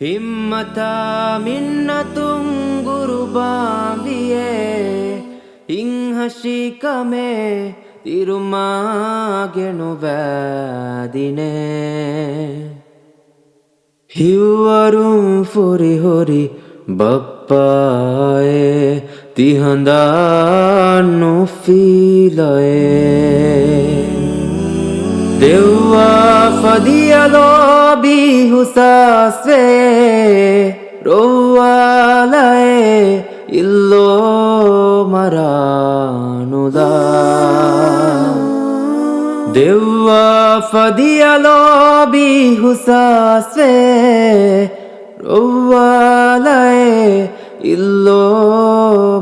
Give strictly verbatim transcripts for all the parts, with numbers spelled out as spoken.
ހިއްމަތާ މިންނަތުން ގުރުބާންވިއޭ، ހިތްހަށި ކަމެއް ތިރުމާގެ ނުވައިދިނޭ. ހިތްވަރުން ފުރިހުރި ބައްޕާއޭ، ތިހަނދާން ނުފީލައޭ. ދެއްވާ ފަދިޔަ ލޯބި ހުސާސްވެއޭ، ރޮއްވާލައޭ އިއްލޯ މަރާނުލާ. ދެއްވާ ފަދިޔަ ލޯބި ހުސާސްވެއޭ، ރޮއްވާލައޭ އިއްލޯ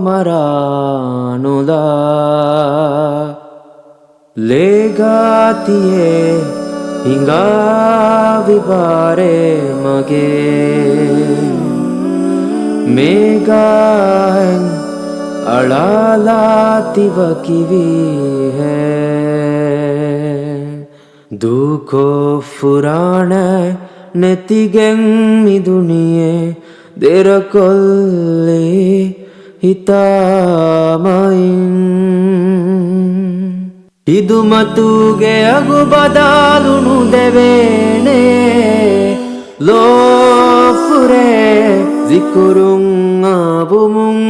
މަރާނުލާ. ލޭގާތިއެއް ހިނގާވި ބާރޭ މަގޭ، މޭގާއެއް އަޅާލާ ތި ވަކިވީހޭ. ދޫކޮށް ފުރާނަ ނެތިގެން މި ދުނިޔެ ދެރަކޮށްލީ ހިތާމައިން. ހިދުމަތުގެ އަގު ބަދާލު ނުދެވޭނެ، ލޯފުރޭ ޒިކުރުން އާވުމުން.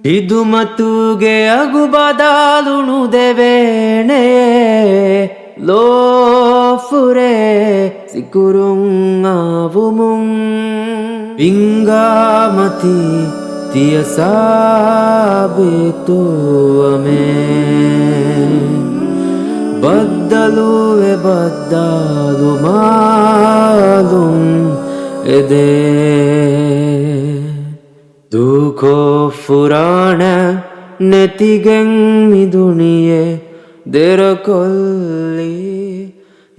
ހިދުމަތުގެ އަގު ބަދާލު ނުދެވޭނެ، ލޯފުރޭ ޒިކުރުން އާވުމުން. ހިނގާމަތީ ތިޔަ ސާބިތުވަމޭ، ބައްދަލުވެ ބައްދާލުމާލުން އެދޭ. ދޫކޮށް ފުރާނަ ނެތިގެން މި ދުނިޔެ ދެރަކޮށްލީ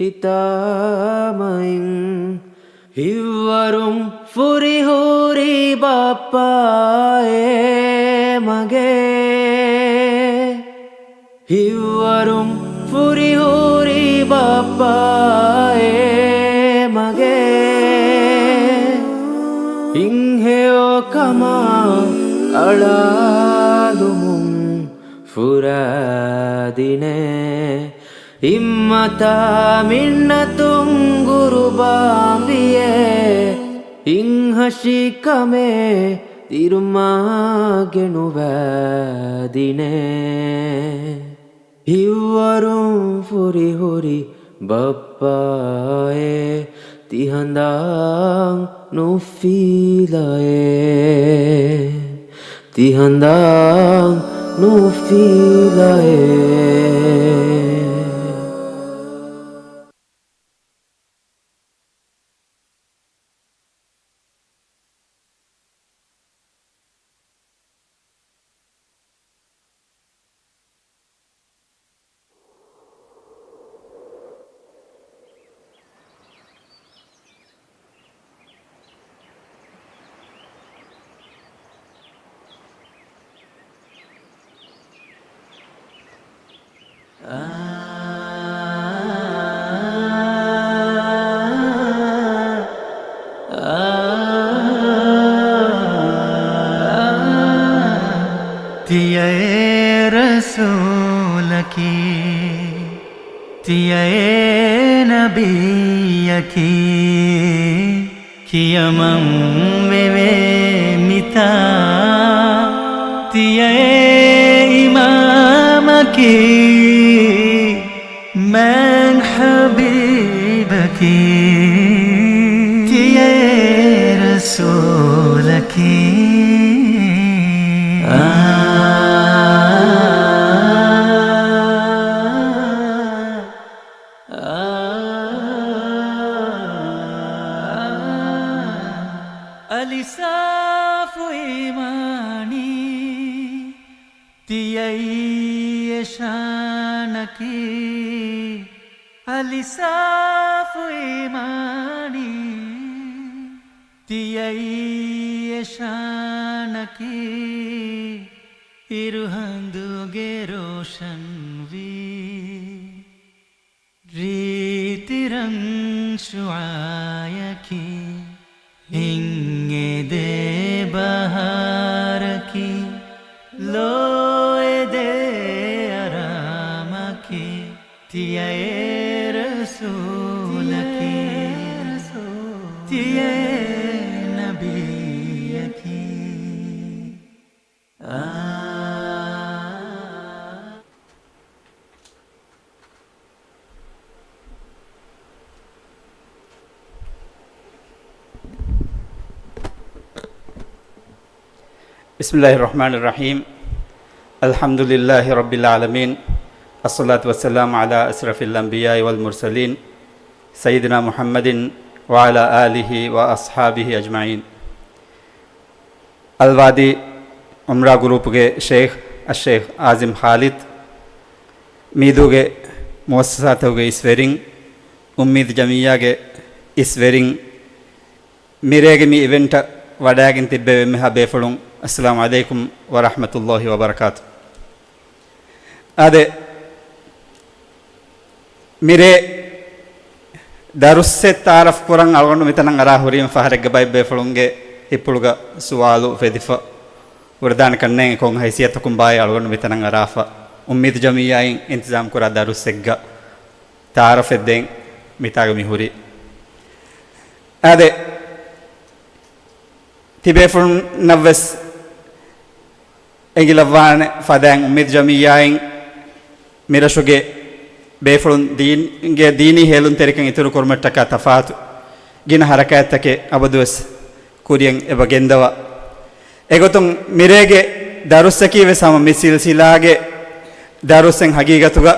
ހިތާމައިން. ހިތްވަރުން ފުރިހުރި ބައްޕާއޭ މަގޭ. ހިތްވަރުން ފުރިހުރި ބައްޕާއޭ މަގޭ. ހިތްހެޔޮކަމާ އަޅާލުމުން ފުރާދިނޭ. ހިއްމަތާ މިންނަތުން ގުރުބާންވިއޭ، ހިތްހަށި ކަމެއް ތިރުމާގެ ނުވައިދިނޭ. ހިތްވަރުން ފުރިހުރި ބައްޕާއޭ، ތިހަނދާން ނުފީލައޭ. ތިހަނދާން ނުފީލައޭ. ތިޔައޭ ރަސޫލަކީ، ތިޔައޭ ނަބިއްޔަކީ، ކިޔަމަން ވެވޭ މިތާ. ތިޔައޭ އިމާމަކީ، މާތް ޙަބީބަކީ، ތިޔައޭ ރަސޫލަކީ. އާ، އާ، އަލި ސާފު އީމާނީ، ތިޔައީ އެ ޝާނަކީ. އަލި ސާފު އީމާނީ، ތިޔައީ އެ ޝާނަކީ. އިރުހަނދުގެ ރޯޝަންވީ، ރީތި ރަން ޝުޢާޔަކީ، ހިތް އެދޭ ބަހާރަކީ، ލޯ އެދޭ އަރާމަކީ، ތިޔައޭ ރަސޫލަކީ، ތިޔައޭ ނަބިއްޔަކީ. بسم الله الرحمن الرحيم. الحمد لله رب العالمين. الصلاة والسلام على أشرف الأنبياء والمرسلين سيدنا محمد وعلى آله وأصحابه أجمعين. އަލްވާދީ އުމްރާ ގްރޫޕްގެ ޝޭޚް އައްޝޭޚް އާޒިމް ޚާލިދު، މީދޫގެ މުއައްސަސާތަކުގެ އިސްވެރިން، އުއްމީދު ޖަމިއްޔާގެ އިސްވެރިން، މިރޭގެ މި އިވެންޓަށް ވަޑައިގެން ތިއްބެވި އެންމެހާ ބޭފުޅުން، އައްސަލާމު ޢަލައިކުމް ވަރަޙްމަތުﷲި ވަބަރަކާތު. އާދެ، މިރޭ ދަރުއްސެއް ތަޢާރަފް ކުރަން އަޅުގަނޑު މިތަނަށް އަރާ ހުރީމަ ފަހަރެއްގަ ބައެއް ބޭފުޅުންގެ ހިތްޕުޅުގަ ސުވާލު އުފެދިފަ ހުރެދާނެ ކަންނޭނގެ ކޮން ހައިސިއްޔަތަކުން ބާއޭ އަޅުގަނޑު މިތަނަށް އަރާފަ، އުއްމީދު ޖަމިއްޔާއިން އިންތިޒާމް ކުރާ ދަރުއްސެއްގަ ތަޢާރަފެއް ދޭން މިތާގަ މި ހުރީ. އާދެ، ތިބޭފުޅުންނަށްވެސް އެނގިލައްވާނެ ފަދައިން އުއްމީދު ޖަމިއްޔާއިން މިރަށުގެ ބޭފުޅުން ދީންގެ ދީނީ ހޭލުންތެރިކަން އިތުރު ކުރުމަށްޓަކާ ތަފާތު ގިނަ ހަރަކާތްތަކެއް އަބަދުވެސް ކުރިޔަށް އެބަ ގެންދަވާ. އެގޮތުން މިރޭގެ ދަރުއްސަކީ ވެސް ހަމަ މި ސިލްސިލާގެ ދަރުއްސެއް ހަގީގަތުގަ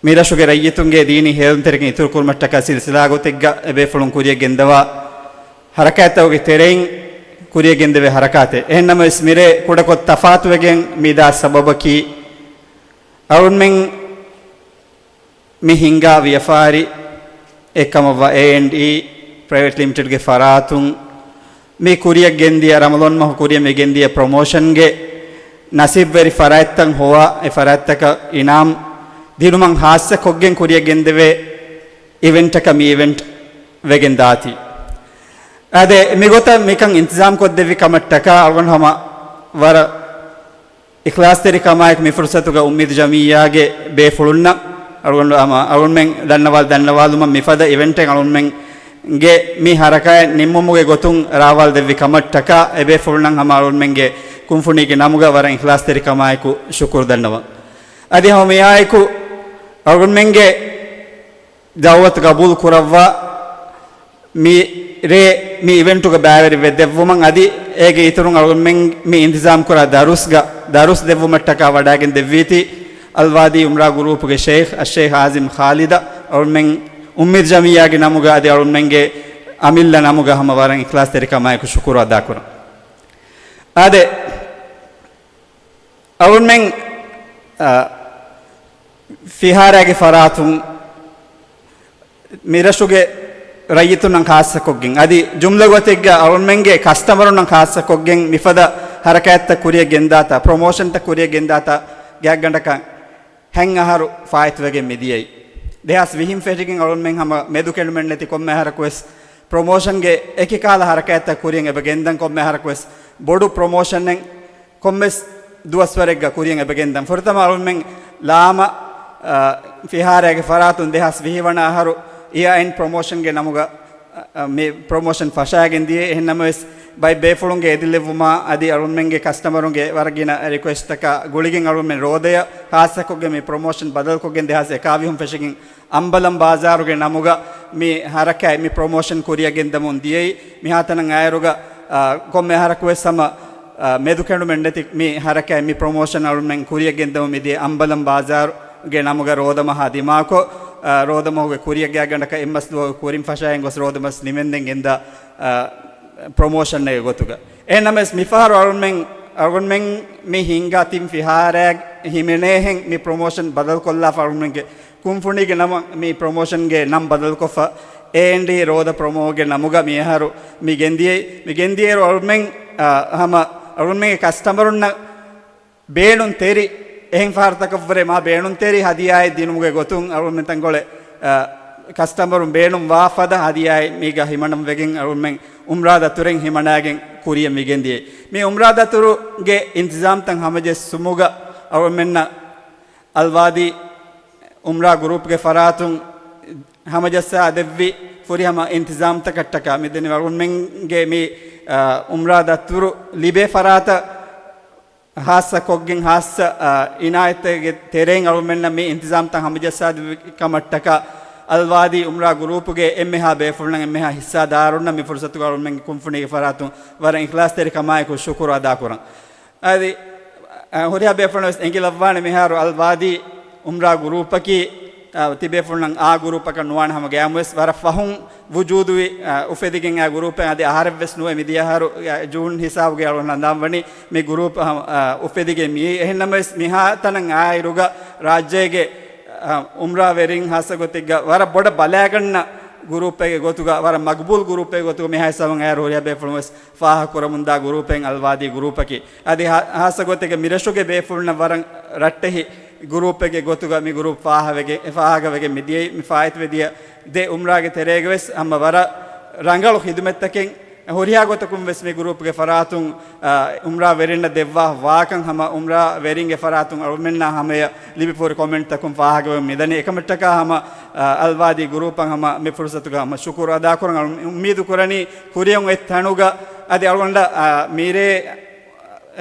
މިރަށުގެ ރައްޔިތުންގެ ދީނީ ހޭލުންތެރިކަން އިތުރު ކުރުމަށްޓަކާ ސިލްސިލާ ގޮތެއްގަ އެބޭފުޅުން ކުރިޔަށް ގެންދަވާ ހަރަކާތްތަކުގެ ތެރެއިން ކުރިޔަށް ގެންދެވޭ ހަރަކާތެއް. އެހެންނަމަވެސް މިރޭ ކުޑަކޮށް ތަފާތުވެގެން މިދާ ސަބަބަކީ، އަޅުންމެން މި ހިންގާ ވިޔަފާރި އެއްކަމަށްވާ އޭ އެންޑް އީ ޕްރައިވެޓް ލިމިޓެޑްގެ ފަރާތުން މި ކުރިޔަށް ގެންދިޔަ، ރަމަޟާން މަހު ކުރިޔަށް މި ގެންދިޔަ ޕްރޮމޯޝަންގެ ނަސީބުވެރި ފަރާތްތައް ހޮވާ، އެ ފަރާތްތަކަށް އިނާމް ދިނުމަށް ހާއްސަ ކޮށްގެން ކުރިޔަށް ގެންދެވޭ އިވެންޓަކަށް މި އިވެންޓް ވެގެން ދާތީ. އާދެ، މިގޮތަށް މިކަން އިންތިޒާމް ކޮށްދެއްވި ކަމަށްޓަކާ އަޅުގަނޑު ހަމަ ވަރަށް އިޚްލާޞްތެރިކަމާއެކު މި ފުރުޞަތުގަ އުއްމީދު ޖަމިއްޔާގެ ބޭފުޅުންނަށް އަޅުގަނޑު ހަމަ އަޅުންމެން ދަންނަވާލި ދަންނަވާލުމަށް މިފަދަ އިވެންޓެއް އަޅުންމެންގެ މި ހަރަކާތް ނިންމުމުގެ ގޮތުން ރާވާލް ދެއްވި ކަމަށްޓަކާ އެބޭފުޅުންނަށް ހަމަ އަޅުންމެންގެ ކުންފުނީގެ ނަމުގަ ވަރަށް އިޚްލާޞްތެރިކަމާއެކު ޝުކުރު ދަންނަވަން. އަދި ހަމަ މިއާއެކު އަޅުންމެންގެ ދަޢުވަތު ގަބޫލު ކުރައްވާ، މި ރޭ މި އިވެންޓުގަ ބައިވެރިވެ ދެއްވުމަށް އަދި އޭގެ އިތުރުން އަޅުގަނޑުމެން މި އިންތިޒާމް ކުރާ ދަރުސްގަ ދަރުސް ދެއްވުމަށްޓަކާ ވަޑައިގެން ދެއްވީތީ އަލްވާދީ އުމްރާ ގުރޫޕުގެ ޝޭޚް އައްޝޭޚް އާޒިމް ޚާލިދަށް އަޅުގަނޑުމެން އުއްމީދު ޖަމިއްޔާގެ ނަމުގަ އަދި އަޅުގަނޑުމެންގެ އަމިއްލަ ނަމުގަ ހަމަ ވަރަށް އިޚްލާޞްތެރިކަމާއެކު ޝުކުރު އަދާކުރަން. އާދެ، އަޅުންމެން، އަ، ފިހާރައިގެ ފަރާތުން މިރަށުގެ ރައްޔިތުންނަށް ޚާއްޞަކޮށްގެން، އަދި ޖުމްލަ ގޮތެއްގަ އަޅުންމެންގެ ކަސްޓަމަރުންނަށް ޚާއްޞަކޮށްގެން މިފަދަ ހަރަކާތްތައް ކުރިޔަށް ގެންދާތާ، ޕްރޮމޯޝަންތައް ކުރިޔަށް ގެންދާތާ ގާތްގަނޑަކަށް ހަތް އަހަރު ފާއިތުވެގެން މިދިޔައީ. ދެހާސް ވިހިން ފެށިގެން އަޅުންމެން ހަމަ މެދުކެނޑުމެއްނެތި ކޮންމެ އަހަރަކުވެސް ޕްރޮމޯޝަންގެ އެކި ކަހަލަ ހަރަކާތްތައް ކުރިޔަށް އެބަ ގެންދަން ކޮންމެ އަހަރަކުވެސް ބޮޑު ޕްރޮމޯޝަނެއް ކޮންމެސް ދުވަސްވަރެއްގަ ކުރިޔަށް އެބަ ގެންދަން. ފުރަތަމަ އަޅުންމެން ލާމަ، އަ، ފިހާރައިގެ ފަރާތުން ދެހާސް ވިހި ވަނަ އަހަރު އިޔާ އެންޑް ޕްރޮމޯޝަންގެ ނަމުގަ، އަ، މި ޕްރޮމޯޝަން ފަށާގެން ދިޔައީ. އެހެން ނަމަވެސް ބައެއް ބޭފުޅުންގެ އެދިލެއްވުމާ އަދި އަޅުންމެންގެ ކަސްޓަމަރުންގެ ވަރަށް ގިނަ ރިކުއެސްޓްތަކާ ގުޅިގެން އަޅުންމެން ރޯދަޔަށް ހާއްސަކޮށްގެން މި ޕްރޮމޯޝަން ބަދަލުކޮށްގެން ދެހާސް އެކާވިހުން ފެށިގެން އަނބަލަން ބާޒާރުގެ ނަމުގަ މި ހަރަކާތް މި ޕްރޮމޯޝަން ކުރިޔަށް ގެންދަމުން ދިޔައީ. މިހާތަނަށް އައިރުގަ، އާ، ކޮންމެ އަހަރަކުވެސް ހަމަ، އާ، މެދުކެނޑުމެއް ނެތި މި ހަރަކާތް މި ޕްރޮމޯޝަން އަޅުމެން ކުރިޔަށް ގެންދަމުން މިދިޔަ އަނބަލަން ބާޒާރުގެ ނަމުގަ ރޯދަމަހާ ދިމާކޮށް، އާ، ރޯދަމަހުގެ ކުރިޔަށް ގާތްގަނޑަކަށް އެއްމަސް ދުވަހުގެ ކުރިން ފަށައިގެން ގޮސް ރޯދަމަސް ނިމެންދެން ގެންދާ، އާ، ޕްރޮމޯޝަންއެއްގެ ގޮތުގަ. އެހެންނަމަވެސް މިފަހަރު އަޅުމެން، އަޅުމެން މި ހިންގާ ތިން ފިހާރައިގެ ހިމެނޭހެން މި ޕްރޮމޯޝަން ބަދަލުކޮށްލާފަ އަޅުމެންގެ ކުންފުނީގެ ނަމަށް މި ޕްރޮމޯޝަންގެ ނަން ބަދަލުކޮށްފަ، އޭ އެންޑް އީ ރޯދަ ޕްރޮމޯގެ ނަމުގަ މިއަހަރު މި ގެންދިޔައީ. މި ގެންދިޔައިރު އަޅުމެން، އަ، ހަމަ އަޅުމެންގެ ކަސްޓަމަރުންނަށް ބޭނުންތެރި، އެހެން ފަހަރުތަކަށްވުރެ މާ ބޭނުންތެރި ހަދިޔާއެއް ދިނުމުގެ ގޮތުން އަޅުމެން ތަންކޮޅެއް، އަ، ކަސްޓަމަރުން ބޭނުން ވާ ފަދަ ހަދިޔާއެއް މީގަ ހިމަނަން ވެގެން އަޅުމެން އުމްރާ ދަތުރެއް ހިމަނާގެން ކުރިޔަށް މިގެންދިޔަ. މި އުމްރާ ދަތުރުގެ އިންތިޒާމްތައް ހަމަޖެއްސުމުގަ އަޅުމެންނަށް އަލްވާދީ އުމްރާ ގުރޫޕްގެ ފަރާތުން ހަމަޖައްސާ ދެއްވި ފުރިހަމަ އިންތިޒާމްތަކަށްޓަކާ މިދެން އަޅުމެންގެ މި، އާ، އުމްރާ ދަތުރު ލިބޭ ފަރާތަށް ހާއްސަ ކޮށްގެން ހާއްސަ، އާ، އިނާޔަތެއްގެ ތެރެއިން އަޅުމެންނަށް މި އިންތިޒާމްތައް ހަމަޖައްސާދެއްވި ކަމަށްޓަކާ އަލްވާދީ އުމްރާ ގުރޫޕުގެ އެންމެހާ ބޭފުޅުންނަށް އެންމެހާ ހިއްސާ ދާރުންނަށް މި ފުރުސަތުގަ އަޅުމެންގެ ކުންފުނީގެ ފަރާތުން ވަރަށް އިޚްލާޞްތެރިކަމާއެކު ޝުކުރު އަދާކުރަން. އަދި، އަ، ހުރިހާ ބޭފުޅުން ވެސް އެނގިލައްވާނެ މިހާރު އަލްވާދީ އުމްރާ ގުރޫޕަކީ، އަ، ތިބޭފުޅުންނަށް އާ ގުރޫޕަކަށް ނުވާނެ ހަމަ ގައިމުވެސް ވަރަށް ފަހުން ވުޖޫދުވި، އަ، އުފެދިގެން އާ ގުރޫޕެއް އަދި އަހަރެއްވެސް ނުވެ މިދިޔަ އަހަރު، އަ، ޖޫން ހިސާބުގަ އަޅުގަނޑު ހަނދާން ވަނީ މި ގުރޫޕް، އަ، އުފެދިގެން މިއީ. އެހެންނަމަވެސް މިހާތަނަށް އާއިރުގަ ރާއްޖޭގެ، އަ، އުމްރާ ވެރިން ހާއްސަ ގޮތެއްގަ ވަރަށް ބޮޑަށް ބަލާގަންނަ ގުރޫޕެއްގެ ގޮތުގަ ވަރަށް މަގްބޫލް ގުރޫޕެއްގެ ގޮތުގަ މިހާ ހިސާބުން އަހަރު ހުރިހާ ބޭފުޅުން ވެސް ފާހަގަކުރަމުންދާ ގުރޫޕެއް އަލްވާދީ ގުރޫޕަކީ. އަދި ހާ-، ހާއްސަ ގޮތެއްގަ މިރަށުގެ ބޭފުޅުންނަށް ވަރަށް ރައްޓެހި ގުރޫޕެއްގެ ގޮތުގަ މި ގުރޫޕް ފާހަވެގެ-، ފާހަގަވެގެން މިދިޔައީ. މި ފާއިތުވެދިޔަ ދެ އުމްރާގެ ތެރޭގަވެސް ހަމަ ވަރަށް ރަނގަޅު ޚިދުމަތްތަކެއް ހުރިހާ ގޮތަކުން ވެސް މި ގުރޫޕްގެ ފަރާތުން، އާ، އުމްރާ ވެރިންނަށް ދެއްވާ ވާކަން ހަމަ އުމްރާ ވެރިންގެ ފަރާތުން އަޅުމެންނާ ހަމަޔަށް ލިބިފަހުރި ކޮމެންޓްތަކުން ފާހަގަވެ މިދަނީ. އެކަމަށްޓަކާ ހަމަ، އާ، އަލްވާދީ ގުރޫޕަށް ހަމަ މި ފުރުސަތުގަ ހަމަ ޝުކުރު އަދާކުރަން. އަޅު-، އުއްމީދު ކުރަނީ ކުރިޔަށް އޮތް ތަނުގަ އަދި އަޅުގަނޑަށް، އާ، މިރޭ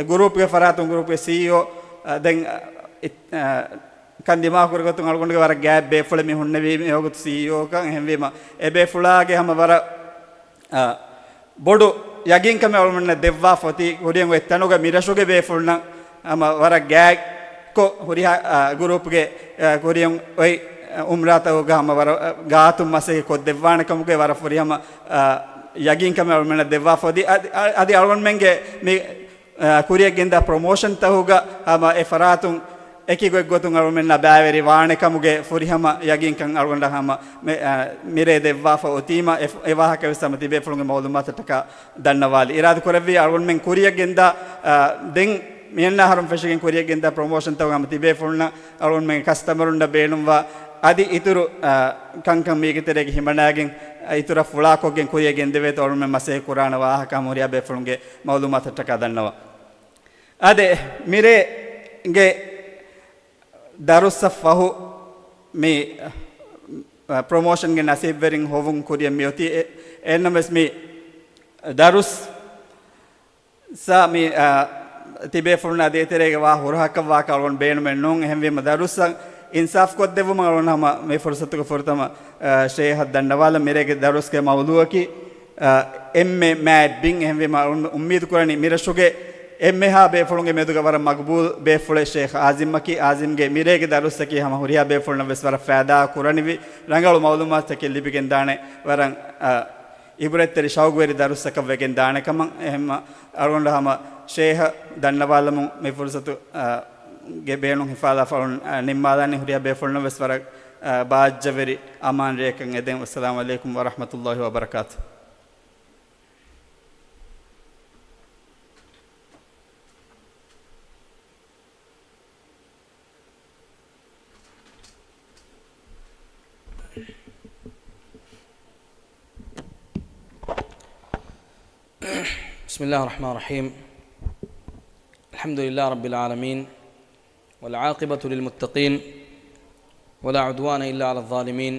ގުރޫޕްގެ ފަރާތުން ގުރޫޕްގެ ސީއީއޯ، އާ، ދެން، އާ، އިތް-، އާ، ކަން ދިމާކުރި ގޮތުން އަޅުގަނޑުގެ ވަރަށް ގާތް ބޭފުޅެއް މި ހުންނެވީ މި ވަގުތު ސީއީއޯކަން. އެހެންވީމަ އެ ބޭފުޅާގެ ހަމަ ވަރަށް، އާ، ބޮޑު ޔަގީންކަމެއް އަޅުމެންނަށް ދެއްވާފަ އޮތީ ކުރިޔަށް އޮތް ތަނުގަ މިރަށުގެ ބޭފުޅުންނަށް ހަމަ ވަރަށް ގާތްކޮށް ހުރިހާ، އާ، ގުރޫޕްގެ، އާ، ކުރިޔަށް އޮތް، އާ، އުމްރާތަކުގަ ހަމަ ވަރަށް، އާ، ގާތުން މަސައްކަތް ކޮށްދެއްވާނެ ކަމުގެ ވަރަށް ފުރިހަމަ، އާ، ޔަގީންކަމެއް އަޅުމެންނަށް ދެއްވާފަ އޮތީ. އަދި، އަ-، އަދި އަޅުގަނޑުމެންގެ މި، އާ، ކުރިޔަށް ގެންދާ ޕްރޮމޯޝަންތަކުގަ ހަމަ އެ ފަރާތުން އެކި ގޮތްގޮތުން އަޅުމެންނާ ބައިވެރި ވާނެ ކަމުގެ ފުރިހަމަ ޔަގީންކަން އަޅުގަނޑަށް ހަމަ މެ-، އާ، މިރޭ ދެއްވާފަ އޮތީމަ އެ ފު-، އެ ވާހަކަ ވެސް ހަމަ ތިބޭފުޅުންގެ މައުލޫމާތަށްޓަކާ ދަންނަވާލި. އިރާދަ ކުރެއްވި އަޅުގަނޑުމެން ކުރިޔަށް ގެންދާ، އާ، ދެން މިއަންނަ އަހަރުން ފެށިގެން ކުރިޔަށް ގެންދާ ޕްރޮމޯޝަންތަކުގަ ހަމަ ތިބޭފުޅުންނަށް އަޅުގަނޑުމެންގެ ކަސްޓަމަރުންނަށް ބޭނުންވާ އަދި އިތުރު، އާ، ކަންކަން މީގެ ތެރޭގަ ހިމަނާގެން، އާ، އިތުރަށް ފުޅާކޮށްގެން ކުރިޔަށް ގެންދެވޭތޯ އަޅުމެން މަސައްކަތް ކުރާނެ ވާހަކަ ހަމަ ހުރިހާ ބޭފުޅުންގެ މައުލޫމާތަށްޓަކާ ދަންނަވާ. އާދެ، މިރޭގެ ދަރުސްއަށް ފަހު މި، އަ، ޕްރޮމޯޝަންގެ ނަސީބުވެރިން ހޮވުން ކުރިޔަށް މިއޮތީ. އެ-، އެހެންނަމަވެސް މި ދަރުސް ސާ މި، އަ، ތިބޭފުޅުންނާ ދޭތެރޭގަ ވާ ހުރަހަކަށް ވާކަށް އަޅުގަނޑު ބޭނުމެއް ނޫން. އެހެންވީމަ ދަރުސްއަށް އިންސާފް ކޮށްދެއްވުމަށް އަޅުގަނޑު ހަމަ މި ފުރުސަތުގެ ފުރަތަމަ، އަ، ޝޭހަށް ދަންނަވާލަން. މިރޭގެ ދަރުސްގެ މައުޟޫއަކީ، އަ، އެންމެ މާތް ބިން. އެހެންވީމަ އަޅުގަނޑު އުއްމީދު ކުރަނީ މިރަށުގެ އެންމެހާ ބޭފުޅުންގެ މެދުގަ ވަރަށް މަގްބޫލް ބޭފުޅެއް ޝޭޚް އާޒިމްއަކީ. އާޒިމްގެ މިރޭގެ ދަރުސްއަކީ ހަމަ ހުރިހާ ބޭފުޅުންނަށް ވެސް ވަރަށް ފައިދާ ކުރަނިވި ރަނގަޅު މައުލޫމާތުތަކެއް ލިބިގެންދާނެ ވަރަށް، އަ، އިބްރަތްތެރި ޝައުގުވެރި ދަރުސްއަކަށް ވެގެން ދާނެ ކަމަށް. އެހެންމަ އަޅުގަނޑު ހަމަ ޝޭހަށް ދަންނަވާލަމުން މި ފުރުސަތު، އަ، ގެ ބޭނުން ހިފާލާފަ އަޅުން، އަ، ނިންމާލާނީ. ހުރިހާ ބޭފުޅުންނަށް ވެސް ވަރަށް، އަ، ބާއްޖަވެރި އަމާން ރެއަކަށް އެދެން. އައްސަލާމު ޢަލައިކުމް ވަރަޙްމަތުﷲި ވަބަރަކާތުހު. بسم الله الرحمن الرحيم. الحمد لله رب العالمين، والعاقبة للمتقين، ولا عدوان إلا على الظالمين.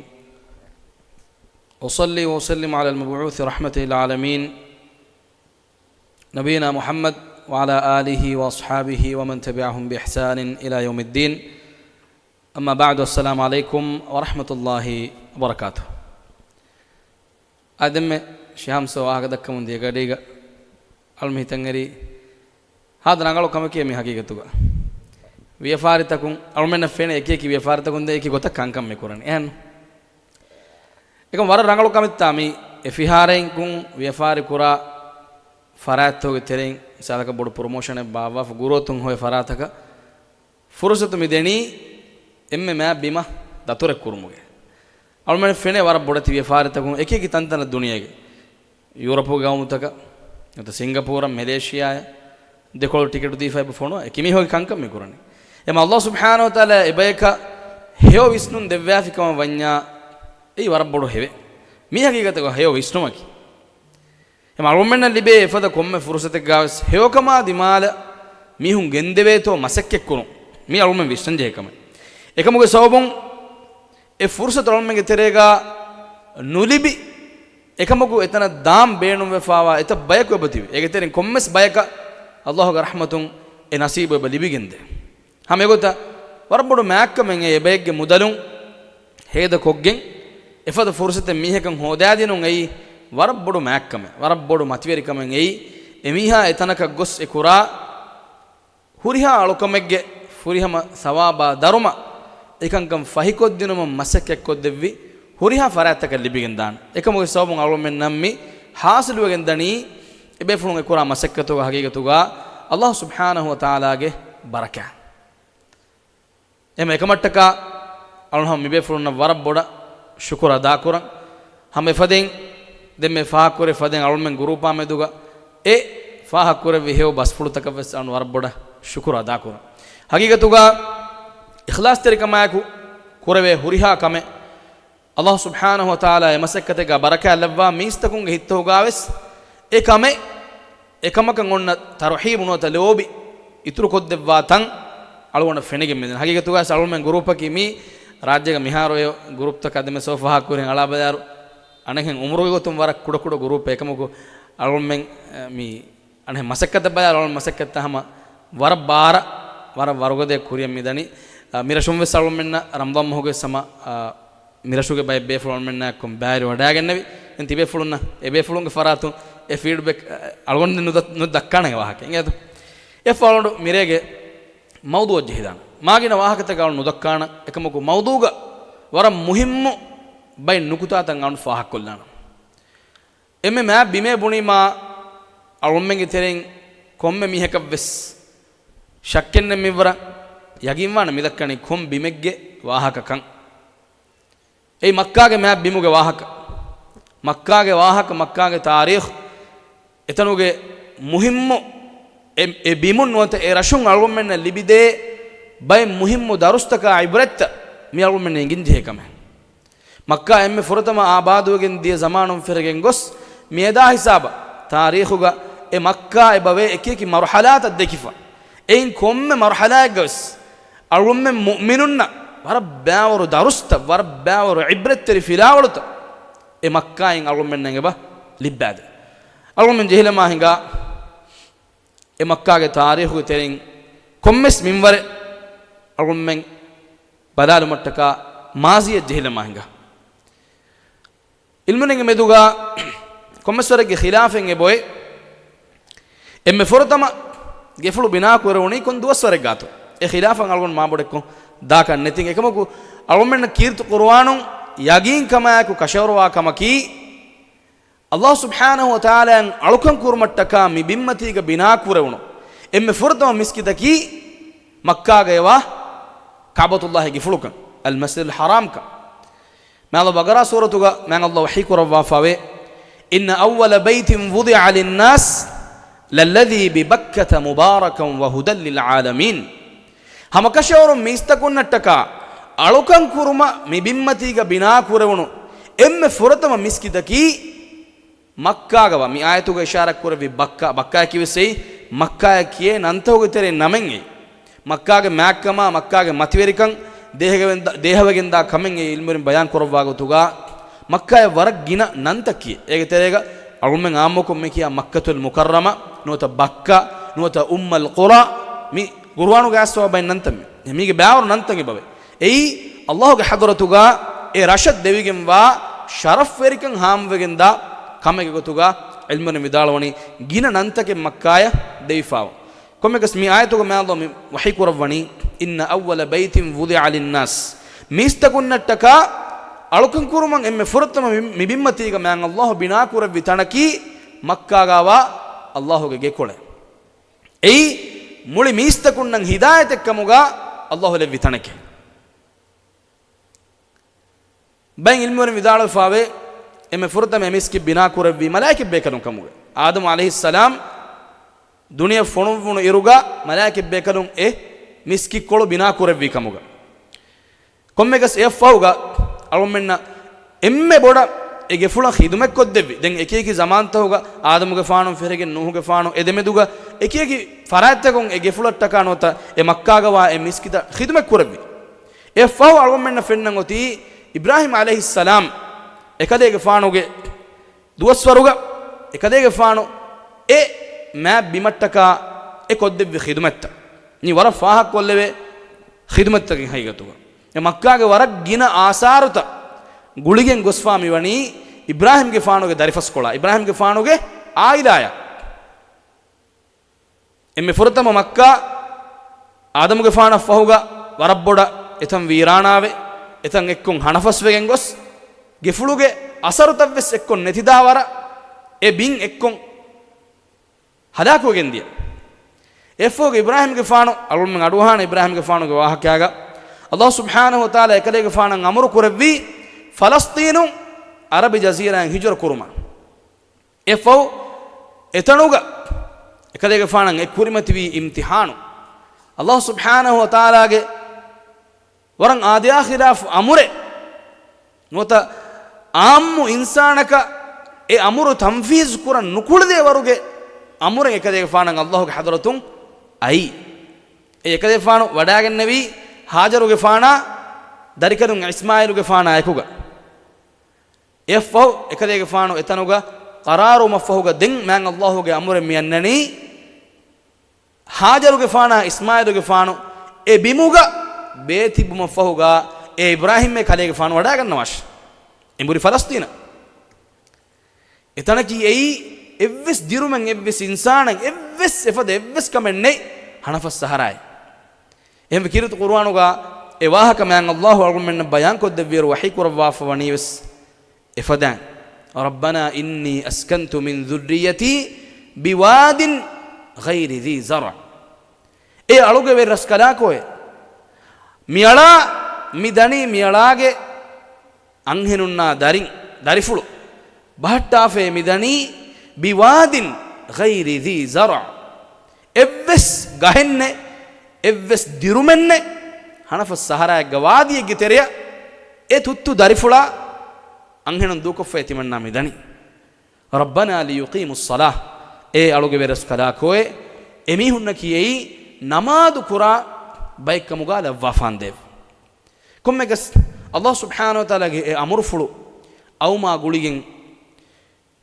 أصلي وأسلم على المبعوث رحمة للعالمين، نبينا محمد وعلى آله وأصحابه ومن تبعهم بإحسان إلى يوم الدين. أما بعد، السلام عليكم ورحمة الله وبركاته. އާދެ، ދެންމެ ޝިހާމް ސޯ ވާހަކަ ދައްކަމުން ދިޔަ ގަޑީގަ އަޅުމެން ހިތަށް އެރީ ހާދަ ރަނގަޅު ކަމަކީ މި ހަގީގަތުގަ. ވިޔަފާރިތަކުން އަޅުމެންނަށް ފެނޭ އެކި އެކި ވިޔަފާރިތަކުން ދޭ އެކި ގޮތަށް ކަންކަން މި ކުރަނީ. އެހެން. އެކަމް ވަރަށް ރަނގަޅު ކަމެއްތާ މީ އެފިހާރައިން ކުން ވިޔަފާރި ކުރާ ފަރާތްތަކުގެ ތެރެއިން މިސާލަކަށް ބޮޑު ޕްރޮމޯޝަނެއް ބާއްވާފަ ގުރުއަތުން ހޮވޭ ފަރާތަކަށް ފުރުސަތު މި ދެނީ އެންމެ މާތް ބިމަށް ދަތުރެއް ކުރުމުގެ. އަޅުމެން ފެނޭ ވަރަށް ބޮޑެތި ވިޔަފާރިތަކުން އެކި އެކި ތަންތަނަށް ދުނިޔޭގެ ޔޫރަޕުގެ ގައުމުތަކަށް، ނުވަތަ ސިންގަޕޫރަށް، މެލޭޝިޔާއަށް ދެކޮޅު ޓިކެޓު ދީފަ އެބަ ފޮނުވާ އެކި މީހުންގެ ކަންކަން މި ކުރަނީ. އެމަ ﷲ ސުބްޙާނަހޫ ވަތަޢާލާ އެބަޔަކަށް ހެޔޮ ވިސްނުން ދެއްވާފި ކަމަށް ވަންޏާ، އެއީ ވަރަށް ބޮޑު ހެޔޮ. މީ ހަގީގަތުގަ ހެޔޮ ވިސްނުމަކީ. އެމަ އަޅުމެންނަށް ލިބޭ އެފަދަ ކޮންމެ ފުރުސަތެއްގާވެސް ހެޔޮކަމާ ދިމާލަށް މީހުން ގެންދެވޭތޯ މަސައްކަތްކުރުން. މީ އަޅުމެން ވިސްނަންޖެހޭ ކަމެއް. އެކަމުގެ ސަބަބުން އެ ފުރުސަތު އަޅުމެންގެ ތެރޭގާ ނުލިބި، އެކަމަކު އެތަނަށް ދާން ބޭނުންވެފާވާ އެތައް ބަޔަކު އެބަތިބި. އޭގެ ތެރެއިން ކޮންމެސް ބަޔަކަށް އައްލާހުގެ ރަޙްމަތުން އެ ނަސީބު އެބަ ލިބިގެންދޭ. ހަމަ އެގޮތަށް ވަރަށް ބޮޑު މާތްކަމެއް އެބައެއްގެ މުދަލުން ހޭދަކޮށްގެން، އެފަދަ ފުރުސަތެއް މީހަކަށް ހޯދާދިނުން އެއީ ވަރަށް ބޮޑު މާތްކަމެއް، ވަރަށް ބޮޑު މަތިވެރިކަމެއް އެއީ. އެމީހާ އެތަނަކަށް ގޮސް އެ ކުރާ ހުރިހާ އަޅުކަމެއްގެ ފުރިހަމަ ސަވާބާ ދަރުމަ އެކަންކަން ފަހިކޮށްދިނުމަށް މަސައްކަތްކޮށްދެއްވި ހުރިހާ ފަރާތްތަކަށް ލިބިގެންދާނެ. އެކަމުގެ ސަބަބުން އަޅުމެންނަށް މި ހާސިލުވެގެން ދަނީ އެބޭފުޅުން އެކުރާ މަސައްކަތުގަ ހަގީގަތުގަ އައްލާހު ސުބްޙާނަހު ވަ ތަޢާލާގެ ބަރަކާތް. އެމަ އެކަމަށްޓަކާ އަޅުން ހަމަ މިބޭފުޅުންނަށް ވަރަށް ބޮޑަށް ޝުކުރު އަދާކުރަން. ހަމަ އެފަދައިން ދެންމެ ފާހަގަކުރެ ފަދައިން އަޅުމެން ގުރޫޕާ މެދުގަ އެ ފާހަގަކުރެއްވި ހެޔޮ ބަސްފުޅުތަކަށް ވެސް އަޅުން ވަރަށް ބޮޑަށް ޝުކުރު އަދާކުރަން. ހަގީގަތުގަ އިޚްލާޞްތެރިކަމާއެކު ކުރެވޭ ހުރިހާ ކަމެއް އައްލާހު ސުބްޙާނަހު ވަ ތަޢާލާ އެ މަސައްކަތެއްގަ ބަރަކާތް ލައްވާ މީސްތަކުންގެ ހިތްތަކުގަ ވެސް އެ ކަމެއް އެކަމަކަށް އޮންނަ ތަރުޙީބު ނުވަތަ ލޯބި އިތުރުކޮށްދެއްވާ ތަން އަޅުގަނޑަށް ފެނިގެން މިދަނީ. ހަގީގަތުގަ އަޅުމެން ގުރޫޕަކީ މީ ރާއްޖޭގަ މިހާރު އެ ގުރޫޕްތަކާ ދެމެ ސޯފާ ކުރިން އަޅާބަލާރު އަނެއްހެން އުމުރުގެ ގޮތުން ވަރަށް ކުޑަކުޑަ ގުރޫޕެއް. އެކަމަކު އަޅުމެން މި އަނެއް މަސައްކަތަށް ބަލާ އަޅުމެން މަސައްކަތަށް ހަމަ ވަރަށް ބާރަށް ވަރަށް ވަރުގަދަޔަށް ކުރިއަށް މިދަނީ. މިރަށުން ވެސް އަޅުމެންނަށް ރަމަޟާން މަހުގެ ސަމަ މިރަށުގެ ބައެއް ބޭފުޅުން އަޅުމެންނާއެކު ބައިވެރިވަޑައިގެންނެވި. ދެން ތިބޭފުޅުންނަށް އެބޭފުޅުންގެ ފަރާތުން އެ ފީޑްބެކް އަޅުގަނޑު ނުދަ-، ނުދައްކާނެ ވާހަކަ. އިނގޭތޯ؟ އެފަހަރު މިރޭގެ މައުޟޫޢަށް ޖެހިދާނަ. މާގިނަ ވާހަކަތަކަށް އަޅުން ނުދައްކާނަ. އެކަމަކު މައުޟޫޢުގަ ވަރަށް މުހިއްމު ބައެއް ނުކުތާތައް އަޅުން ފާހަގަކޮށްލާނަ. އެންމެ މާތް ބިމޭ ބުނީމާ އަޅުމެންގެ ތެރެއިން ކޮންމެ މީހަކަށް ވެސް ޝައްކެއްނެއް މިވަރަށް ޔަގީންވާނެ މިދައްކަނީ ކޮން ބިމެއްގެ ވާހަކަކަން. އެއީ މައްކާގެ މާތް ބިމުގެ ވާހަކަ. މައްކާގެ ވާހަކަ، މައްކާގެ ތާރީޚު، އެތަނުގެ މުހިއްމު އެ، އެ ބިމުން ނުވަތަ އެ ރަށުން އަޅުގަނޑުމެންނަށް ލިބިދޭ ބައެއް މުހިއްމު ދަރުސްތަކާ ޢިބްރަތްތައް މި އަޅުގަނޑުމެންނަށް އެނގިންޖެހޭ ކަމެއް. މައްކާ އެންމެ ފުރަތަމަ އާބާދުވެގެން ދިޔަ ޒަމާނުން ފެށިގެން ގޮސް، މިއަދާ ހިސާބަށް ތާރީޚުގަ އެ މައްކާ އެބަވޭ އެކިއެކި މަރުޙަލާތައް ދެކިފަ. އެއިން ކޮންމެ މަރުޙަލާއެއްގަ ވެސް އަޅުގަނޑުމެން މުއުމިނުންނަށް ވަރަށް ބައިވަރު ދަރުސްތައް، ވަރަށް ބައިވަރު ޢިބްރަތްތެރި ފިލާވަޅުތައް އެ މައްކާއިން އަޅުގަނޑުމެންނަށް އެބަ ލިއްބާދޭ. އަޅުގަނޑުމެން ޖެހިލަމާ ހިނގާ އެ މައްކާގެ ތާރީޚުގެ ތެރެއިން ކޮންމެސް މިންވަރެއް އަޅުގަނޑުމެން ބަލާލުމަށްޓަކާ މާޒީއަށް ޖެހިލަމާ ހިނގާ. ޢިލްމުވެރިންގެ މެދުގަ ކޮންމެސްވަރެއްގެ ޚިލާފެއް އެބޮއެ. އެންމެ ފުރަތަމަ ގެފުޅު ބިނާކުރެވުނީ ކޮން ދުވަސްވަރެއްގާތޯ؟ އެ ޚިލާފަށް އަޅުގަނޑު މާބޮޑެއްކޮށް ދާކަށް ނެތިން. އެކަމަކު އަޅުގަނޑުމެންނަށް ކީރިތި ޤުރުއާނުން ޔަގީންކަމާއެކު ކަށަވަރުވާ ކަމަކީ، އައްލާހު ސުބްޙާނަހު ވަތަޢާލާއަށް އަޅުކަން ކުރުމަށްޓަކާ މި ބިންމަތީގަ ބިނާކުރެވުނު އެންމެ ފުރަތަމަ މިސްކިތަކީ މައްކާގައިވާ ކަޢުބަތުﷲ ގެފުޅުކަން، އަލްމަސްޖިދުލް ޙަރާމްކަން. މާތް ބަޤަރާ ސޫރަތުގަ މާތް ﷲ ވަޙީ ކުރައްވާފަވޭ، إن أول بيت وضع للناس للذي ببكة مباركا وهدى للعالمين. ހަމަކަށަވަރުން މީސްތަކުންނަށްޓަކާ އަޅުކަން ކުރުމަށް މި ބިންމަތީގަ ބިނާކުރެވުނު އެންމެ ފުރަތަމަ މިސްކިތަކީ މައްކާގަވާ. މި އާޔަތުގަ އިޝާރަތް ކުރެއްވި ބައްކާ، ބައްކާއަކީ ވެސް އެއީ މައްކާއަށް ކިޔޭ ނަންތަކުގެ ތެރެއިން ނަމެއް އެއީ. މައްކާގެ މާތްކަމާ، މައްކާގެ މަތިވެރިކަން ދޭހަވެގެންދާ، ދޭހަވެގެންދާ ކަމެއް އެ ޢިލްމުވެރިން ބަޔާން ކުރައްވާ ގޮތުގަ، މައްކާއަށް ވަރަށް ގިނަ ނަންތައް ކިޔޭ. އޭގެ ތެރޭގަ އަޅުމެން ޢާއްމުކޮށް މި ކިޔާ މައްކަތުލް މުކައްރަމާ، ނުވަތަ ބައްކާ، ނުވަތަ އުއްމަލް ޤުރާ، މި ޤުރުއާނުގައި އައިސްފަވާ ބައެއް ނަންތައް މި. މީގެ ބައިވަރު ނަންތައް އެބަވޭ. އެއީ ﷲ ގެ ޙަޟްރަތުގަ އެ ރަށަށް ދެވިގެންވާ ޝަރަފްވެރިކަން ހާމަވެގެންދާ ކަމެއްގެ ގޮތުގަ ޢިލްމުވެރިން ވިދާޅުވަނީ ގިނަ ނަންތަކެއް މައްކާއަށް ދެވިފަވާ. ކޮންމެއަކަސް މި އާޔަތުގަ މާތް ﷲ މި ވަޙީ ކުރައްވަނީ، إن أول بيت وضع للناس، މީސްތަކުންނަށްޓަކާ އަޅުކަން ކުރުމަށް އެންމެ ފުރަތަމަ މި، މި ބިންމަތީގަ މާތް ﷲ ބިނާކުރެއްވި ތަނަކީ މައްކާގަވާ ﷲ ގެ ގެކޮޅެއް. އެއީ މުޅި މީސްތަކުންނަށް ހިދާޔަތެއް ކަމުގަ ﷲ ލެއްވި ތަނެކޭ. ބައެއް ޢިލްމުވެރިން ވިދާޅުވެފަވޭ، އެންމެ ފުރަތަމަ އެ މިސްކިތް ބިނާކުރެއްވީ މަލާއިކަތް ބޭކަލުން ކަމުގަ. އާދަމު ޢަލައިހިއްސަލާމް ދުނިޔެ ފޮނުއްވުނު އިރުގަ މަލާއިކަތް ބޭކަލުން އެ މިސްކިތްކޮޅު ބިނާކުރެއްވީ ކަމުގަ. ކޮންމެއަކަސް އެއަށްފަހުގަ އަޅުމެންނަށް އެންމެ ބޮޑަށް އެ ގެފުޅަށް ޚިދުމަތްކޮށްދެއްވި. ދެން އެކިއެކި ޒަމާންތަކުގަ އާދަމުގެފާނު ފެށިގެން ނޫހުގެފާނު އެ ދެމެދުގަ އެކިއެކި ފަރާތްތަކުން އެ ގެފުޅަށްޓަކާ ނުވަތަ އެ މައްކާގަވާ އެ މިސްކިތަށް ޚިދުމަތްކުރެއްވި. އެއަށްފަހު އަޅުގަނޑުމެންނަށް ފެންނަން އޮތީ އިބްރާހީމް ޢަލައިހިއްސަލާމް އެކަލޭގެފާނުގެ ދުވަސްވަރުގަ އެކަލޭގެފާނު އެ މާތް ބިމަށްޓަކާ އެ ކޮށްދެއްވި ޚިދުމަތްތައް. މީ ވަރަށް ފާހަގަކޮށްލެވޭ ޚިދުމަތްތަކެއް ހަގީގަތުގަ. އެ މައްކާގެ ވަރަށް ގިނަ އާސާރުތައް ގުޅިގެން ގޮސްފާ މިވަނީ އިބްރާހީމްގެފާނުގެ ދަރިފަސްކޮޅާ، އިބްރާހީމްގެފާނުގެ އާއިލާޔާ. އެންމެ ފުރަތަމަ މައްކާ އާދަމުގެފާނަށް ފަހުގަ ވަރަށްބޮޑަށް އެތަން ވީރާނާވެ، އެތަން އެއްކޮށް ހަނަފަސްވެގެން ގޮސް، ގެފުޅުގެ އަސަރުތައްވެސް އެއްކޮށް ނެތިދާވަރަށް އެ ބިން އެއްކޮށް ހަލާކުވެގެން ދިޔަ. އެއަށްފަހުގަ އިބްރާހީމްގެފާނު، އަޅުގަނޑުމެން އަޑުއަހާނެ އިބްރާހީމްގެފާނުގެ ވާހަކައިގަ، އައްލާހު ސުބްޙާނަހު ވަތަޢާލާ އެކަލޭގެފާނަށް އަމުރު ކުރެއްވީ، ފަލަސްޠީނު ޢަރަބި ޖަޒީރާއިން ހިޖުރަ ކުރުމަށް. އެއަށްފަހު އެތަނުގަ އެކަލޭގެފާނަށް އެ ކުރިމަތިވީ އިމްތިޙާނު. އައްލާހު ސުބްޙާނަހު ވަތަޢާލާގެ ވަރަށް އާދަޔާ ޚިލާފު އަމުރެއް ނުވަތަ ޢާއްމު އިންސާނަކަށް އެ އަމުރު ތަންފީޒު ކުރަން ނުކުޅެދޭ ވަރުގެ އަމުރެއް އެކަލޭގެފާނަށް އައްލާހުގެ ޙަޟްރަތުން އައީ. އެ އެކަލޭގެފާނު ވަޑާގެންނެވީ ހާޖަރުގެފާނާ ދަރިކަލުން އިސްމާޢީލުގެފާނާ އެކުގަ. އެއަށްފަހު އެކަލޭގެފާނު އެތަނުގަ ޤަރާރުވުމަށްފަހުގަ ދެން މާތް އައްލާހުގެ އަމުރެއް މި އަންނަނީ، ހާޖަރުގެފާނާ އިސްމާޢީލުގެފާނު އެ ބިމުގަ ބޭތިއްބުމަށްފަހުގަ އެ އިބްރާހީމް އެ ކަލޭގެފާނު ވަޑާގަންނަވާށި. އެނބުރި ފަލަސްޠީނަށް. އެތަނަކީ އެއީ އެއްވެސް ދިރުމެއް، އެއްވެސް އިންސާނެއް، އެއްވެސް އެފަދަ އެއްވެސް ކަމެއް ނެތް، ހަނަފަސް ސަހަރާއެއް. އެހެންވެ ކީރިތި ޤުރުއާނުގަ އެ ވާހަކަ މާތް އައްލާހު އަޅުގަނޑުމެންނަށް ބަޔާންކޮށްދެއްވިއިރު ވަޙީ ކުރައްވާފަ ވަނީވެސް އެފަދައިން، رَبَّنَا إِنِّي أَسْكَنْتُ مِنْ ذُرِّيَّتِي بِوَادٍ غَيْرِ ذِي زَرْعٍ. އޭ އަޅުގެ ވެރި ރަސްކަލާކޯއޭ، މިއަޅާ މި ދަނީ މިއަޅާގެ އަންހެނުންނާ ދަރިން، ދަރިފުޅު ބަހައްޓާފައޭ މި ދަނީ، بِوَادٍ غَيْرِ ذِي زَرْعٍ. އެއްވެސް ގަހެއްނެއް، އެއްވެސް ދިރުމެއްނެއް، ހަނަފަސް ސަހަރާއެއްގަ ވާދީއެއްގެ ތެރެއަށް އެ ތުއްތު ދަރިފުޅާ އަންހެނުން ދޫކޮށްފައި ތިމަންނާ މި ދަނީ. رَبَّنَا لِيُقِيمُوا الصَّلَاةَ. އޭ އަޅުގެ ވެރި ރަސްކަލާކޯއޭ، އެމީހުންނަކީ އެއީ ނަމާދު ކުރާ ބައެއްކަމުގަ ލައްވާފާނދޭވެ. ކޮންމެގަސް އައްލާހު ސުބްޙާނަހު ވަތަޢާލާގެ އެ އަމުރުފުޅު އައުމާ ގުޅިގެން،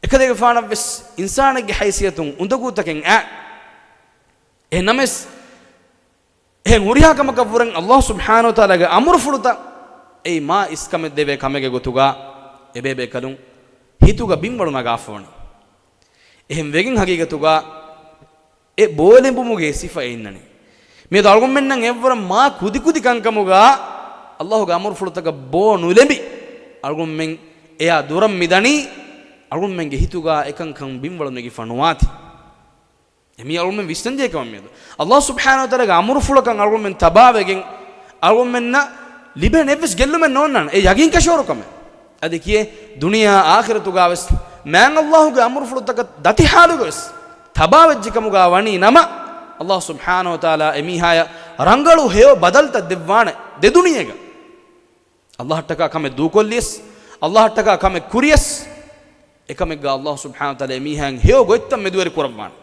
އެކަލޭގެފާނަށްވެސް އިންސާނެއްގެ ހައިސިއްޔަތުން އުނދަގޫތަކެއް އައި. އެހެންނަމަވެސް، އެހެން ހުރިހާ ކަމަކަށްވުރެން އައްލާހު ސުބްޙާނަހު ވަތަޢާލާގެ އަމުރުފުޅުތައް އެއީ މާ އިސްކަމެއް ދެވޭ ކަމެއްގެ ގޮތުގަ އެބޭބޭކަލުން ހިތުގަ ބިންވަޅު ނަގާފަވަނީ. އެހެން ވެގެން ހަގީގަތުގަ އެ ބޯލެނބުމުގެ ސިފައެއް އިންނަނީ. މިއަދު އަޅުގަނޑުމެންނަށް އެއްވަރަށް މާ ކުދިކުދި ކަންކަމުގަ އައްލާހުގެ އަމުރުފުޅުތަކަށް ބޯ ނުލެނބި، އަޅުގަނޑުމެން އެއާ ދުރަށް މިދަނީ، އަޅުގަނޑުމެންގެ ހިތުގަ އެކަންކަން ބިންވަޅު ނެގިފަ ނުވާތީ. އެ މީ އަޅުގަނޑުމެން ވިސްނަންޖެހޭ ކަމެއް މިއަދު. އައްލާހު ސުބްޙާނަހު ވަތަޢާލާގެ އަމުރުފުޅަކަށް އަޅުގަނޑުމެން ތަބާވެގެން، އަޅުގަނޑުމެންނަށް ލިބޭނެ އެއްވެސް ގެއްލުމެއް ނޯންނާނެ. އެ ޔަގީންކަށަވަރު ކަމެއް. އަދި ކިޔޭ، ދުނިޔެ އާޚިރަތުގަވެސް މާތް އައްލާހުގެ އަމުރުފުޅުތަކަށް ދަތި ޙާލުގަވެސް ތަބާވެއްޖެ ކަމުގަ ވަނީ ނަމަ، އައްލާހު ސުބްޙާނަހު ވަތަޢާލާ އެމީހާޔަށް ރަނގަޅު ހެޔޮ ބަދަލުތައް ދެއްވާނެ ދެ ދުނިޔޭގަ. އައްލާހަށްޓަކާ ކަމެއް ދޫކޮށްލިޔަސް، އައްލާހަށްޓަކާ ކަމެއް ކުރިޔަސް، އެކަމެއްގަ އައްލާހު ސުބްޙާނަހު ވަތަޢާލާ އެމީހާއަށް ހެޔޮ ގޮތްތައް މެދުވެރި ކުރައްވާނެ.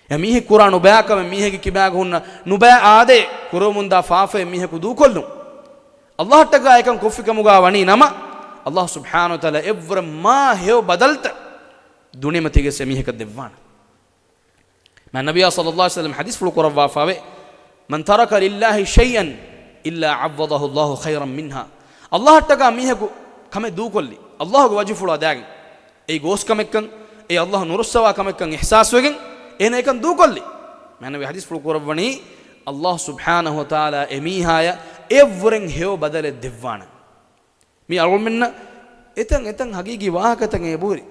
އެ މީހެއް ކުރާ ނުބައި ކަމެއް، މީހެއްގެ ކިބާގަ ހުންނަ ނުބައި އާދައެއް ކުރެވެމުންދާ ފާފައެއް މީހަކު ދޫކޮށްލުން. އައްލާހަށްޓަކާ އެކަން ކޮށްފި ކަމުގަ ވަނީ ނަމަ، އައްލާހު ސުބްޙާނަހު ވަތަޢާލާ އެއްވަރަށް މާ ހެޔޮ ބަދަލުތައް ދުނިޔެމަތީގަ އެމީހަކަށް ދެއްވާނެ. މާތް ނަބިއްޔާ ޞައްލައްލާހު ޢަލައިހި ވަސައްލަމަ ޙަދީޘްފުޅު ކުރައްވާފައިވޭ، مَنْ تَرَكَ لِلَّهِ شَيْئًا إِلَّا عَوَّضَهُ اللَّهُ خَيْرًا مِنْهَا. އައްލާހަށްޓަކާ މީހަކު ކަމެއް ދޫކޮށްލި، އައްލާހުގެ ވަޖުހުފުޅާ ދާގެން، އެއީ ގޯސްކަމެއްކަން، އެއީ އައްލާހު ނުރުއްސަވާ ކަމެއްކަން އިޙްސާސްވެގެން، އޭނަ އެކަން ދޫކޮށްލި. މާތް ނަބީ ޙަދީޘްފުޅު ކުރައްވަނީ، އައްލާހު ސުބްޙާނަހު ވަތަޢާލާ އެމީހާޔަށް އެއަށްވުރެން ހެޔޮ ބަދަލެއް ދެއްވާނެ. މީ އަޅުގަނޑުމެންނަށް އެތަން އެތަން ހަގީގީ ވާހަކަތައް އެބަހުރި.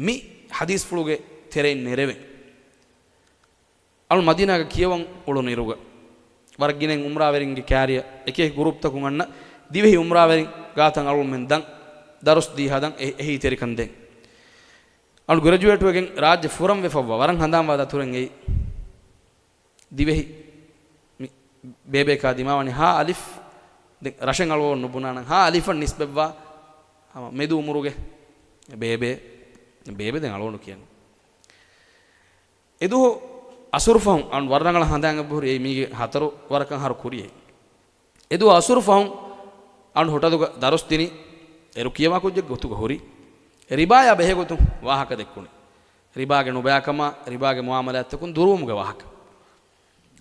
މި ޙަދީޘްފުޅުގެ ތެރެއިން ނެރެވެން. އަޅު މަދީނާގަ ކިޔަވަން އުޅުނު އިރުގަ، ވަރަށް ގިނައިން ޢުމްރާވެރިންގެ ކާރިޔަށް އެކި އެކި ގުރޫޕްތަކުން އަންނަ ދިވެހި ޢުމްރާވެރިން ގާތަށް އަޅުގަނޑުމެން ދަން، ދަރުސް ދީ ހަދަން އެ-، އެހީތެރިކަން ދޭން. އަޅު ގްރެޖުއޭޓްވެގެން ރާއްޖެ ފުރަން ވެފައްވާ ވަރަށް ހަނދާންވާ ދަތުރެއް އެއީ. ދިވެހި މި ބޭބޭކާ ދިމާވަނީ ހާ އަލިފް، ދެން ރަށެއް އަޅުގަނޑު ނުބުނާނަން، ހާ އަލިފަށް ނިސްބަތްވާ ހަމަ މެދު އުމުރުގެ ބޭބެ، ބޭބެ ދެން އަޅުގަނޑު ކިޔަނީ. އެދުވަހު އަސުރު ފަހުން އަން ވަރަށް ރަނގަޅަށް ހަނދާން އެބަހުރި. އެއީ މީގެ ހަތަރު ވަރަކަށް އަހަރު ކުރިއެއް. އެދުވަހު އަސުރު ފަހުން އަން ހޮޓަލުގަ ދަރުސް ދިނި، އޭރު ކިޔަވާ ކުއްޖެއްގެ ގޮތުގަ ހުރި. ރިބާޔާ ބެހޭގޮތުން ވާހަކަ ދެއްކުނި. ރިބާގެ ނުބަޔާކަމާ، ރިބާގެ މުއާމަލާތްތަކުން ދުރުވުމުގެ ވާހަކަ.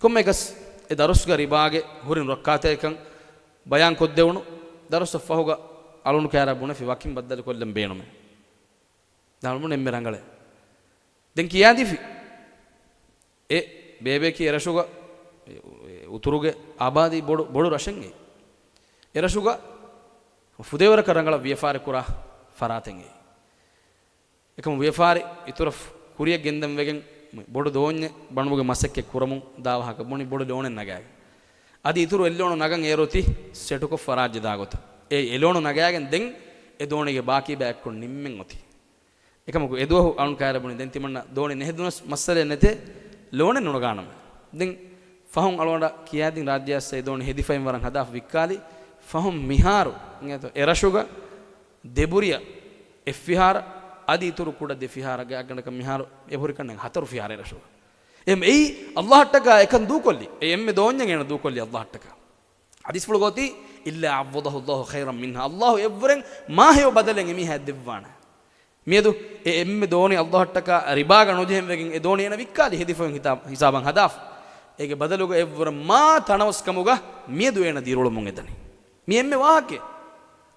ކޮންމެއަކަސް އެ ދަރުސްގަ ރިބާގެ ހުރި ނުރައްކާތެރިކަން ބަޔާންކޮށްދެވުނު. ދަރުސަށް ފަހުގަ އަޅުނު ކައިރާ ބުނެފި ވަކިން ބައްދަލުކޮށްލަން ބޭނުމޭ. ދާން ބުނެ އެންމެ ރަނގަޅޭ. ދެން ކިޔާދީފި. އެ ބޭބެއަކީ އެރަށުގަ، އެ، އެ އުތުރުގެ އާބާދީ ބޮޑު، ބޮޑު ރަށެއް އެ. އެރަށުގަ ފުދޭވަރަކަށް ރަނގަޅަށް ވިޔަފާރި ކުރާ ފަރާތެއް އެ. އެކަމު ވިޔަފާރި އިތުރަށް ކުރިއަށް ގެންދަން ވެގެން ބޮޑު ދޯންޏެއް ބަނޑުމުގެ މަސައްކަތް ކުރަމުން ދާ ވާހަކަ ބުނި ބޮޑު ލޯނެއް ނަގާގެން. އަދި އިތުރު އެއްލޯނު ނަގަން އޭރު އޮތީ ސެޓުކޮށް ފަރާއްޖެ ދާގޮތަށް. އެ އެލޯނު ނަގާގެން ދެން އެ ދޯނީގެ ބާކީ ބައި އެއްކޮށް ނިންމެން އޮތީ. އެކަމަކު އެދުވަހު އަޅުން ކައިރި ބުނި ދެން ތިމަންނަ ދޯނި ނެހެދުނަސް މައްސަލައެއް ނެތޭ، ލޯނެއް ނުނަގާނަމޭ. ދެން ފަހުން އަޅުގަނޑަށް ކިޔާދިން ރާއްޖެއަސް އެ ދޯނި ހެދިފައިން ވަރަށް ހަދާފަ ވިއްކާލި. ފަހުން މިހާރު އެ ރަށުގަ ދެބުރިއަށް އެއްފިހާރަ އަދި އިތުރު ކުޑަ ދެފިހާރަ ގާތްގަނޑަކަށް މިހާރު އެބަހުރިކަން ހަތަރު ފިހާރަ އެ ރަށުގަ. އެމް އެއީ އައްލާހަށްޓަކާ އެކަން ދޫކޮށްލި. އެ އެންމެ ދޯންޏަށް އޭނަ ދޫކޮށްލި އައްލާހަށްޓަކާ. ޙަދީޘްފުޅުގަ އޮތީ، "إلا عوضه الله خيرا منها." އައްލާހު އެއްވުރެން މާ ހެޔޮ ބަދަލެއް އެމީހާ ދެއްވާނެ. މިއަދު އެ އެންމެ ދޯނި އައްލާހަށްޓަކާ ރިބާގަ ނުޖެހެން ވެގެން އެ ދޯނި އޭނަ ވިއްކާލި ހެދިފައިން ހިތާ-، ހިސާބަށް ހަދާފަ. އޭގެ ބަދަލުގަ އެއްވުރެން މާ ތަނަވަސްކަމުގަ މިއަދު އޭނަ ދިރިއުޅެމުން އެދަނީ. މި އެންމެ ވާހަކައެއް.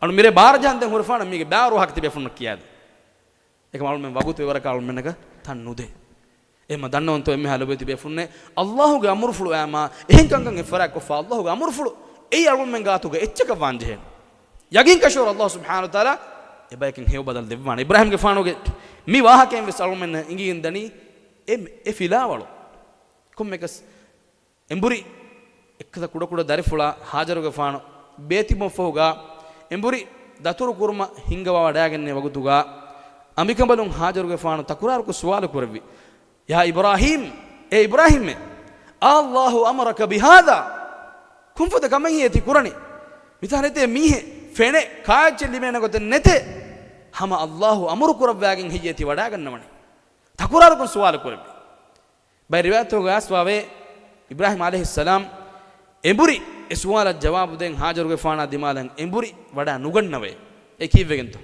އަޅު މިރޭ ބާރަ ޖަހަން ދެން ހުރެފާނަ މީގެ ބާރު ވާހަކަ ތިބޭފުންނަށް ކިޔާދޭ. އެކަމް އަޅުމެން ވަގުތު އެވަރަކަށް އަޅުމެންނަކަށް ތަން ނުދޭ. އެހެމަ ދަންނަވަންތޯ އެންމެހާ ލޮބުވެތި ބޭފުންނޭ، އައްލާހުގެ އަމުރުފުޅު އައިމާ އެހެން ކަންކަން އެއްފަރާތްކޮށްފަ އައްލާހުގެ އަމުރުފުޅު އެއީ އަޅުމެން ގާތުގަ އެއްޗަކަށް ވާންޖެހޭނެ. ޔަގީން ކަށަވަރު އައްލާހު ސުބްޙާނަހު ވަތަޢާލާ އެބަޔަކަށް ހެޔޮ ބަދަލު ދެއްވާނެ. އިބްރާހީމްގެފާނުގެ މި ވާހަކައިން ވެސް އަޅުމެންނަށް އިނގިގެން ދަނީ އެ، އެ ފިލާވަޅު. ކޮންމެކަސް އެނބުރި އެއްކަލަ ކުޑަކުޑަ ދަރިފުޅާ ހާޖަރުގެފާނު ބޭތިބުމަށްފަހުގާ، އެނބުރި ދަތުރު ކުރުމަށް ހިންގަވާ ވަޑައިގެންނެވި ވަގުތުގާ، އަނބިކަނބަލުން ހާޖަރުގެފާނު ތަކުރާރުކޮށް ސުވާލު ކުރެއްވި، "يا إبراهيم، އޭ އިބްރާހީމޭ، أَاللَّهُ أَمَرَكَ بِهَذَا؟" ކޮންފަދަ ކަމެއް ހިޔޭ ތި ކުރަނީ؟ މިތާ ނެތޭ މީހެއް ފެނެއް ކާއެއްޗެއް ލިބޭނެ ގޮތެއް ނެތޭ. ހަމަ އައްލާހު އަމުރު ކުރައްވާގެން ހެއްޔޭ ތި ވަޑައިގަންނަވަނީ؟ ތަކުރާރުކޮށް ސުވާލު ކުރެއްވި. ބައެއް ރިވާޔަތުގަ އައިސްފަވޭ، އިބްރާހީމް ޢަލައިހިއްސަލާމް އެނބުރި އެ ސުވާލަށް ޖަވާބު ދޭން ހާޖަރުގެފާނާ ދިމާލަށް އެނބުރި ވަޑައި ނުގަންނަވައޭ. އެ ކީއްވެގެންތޯ؟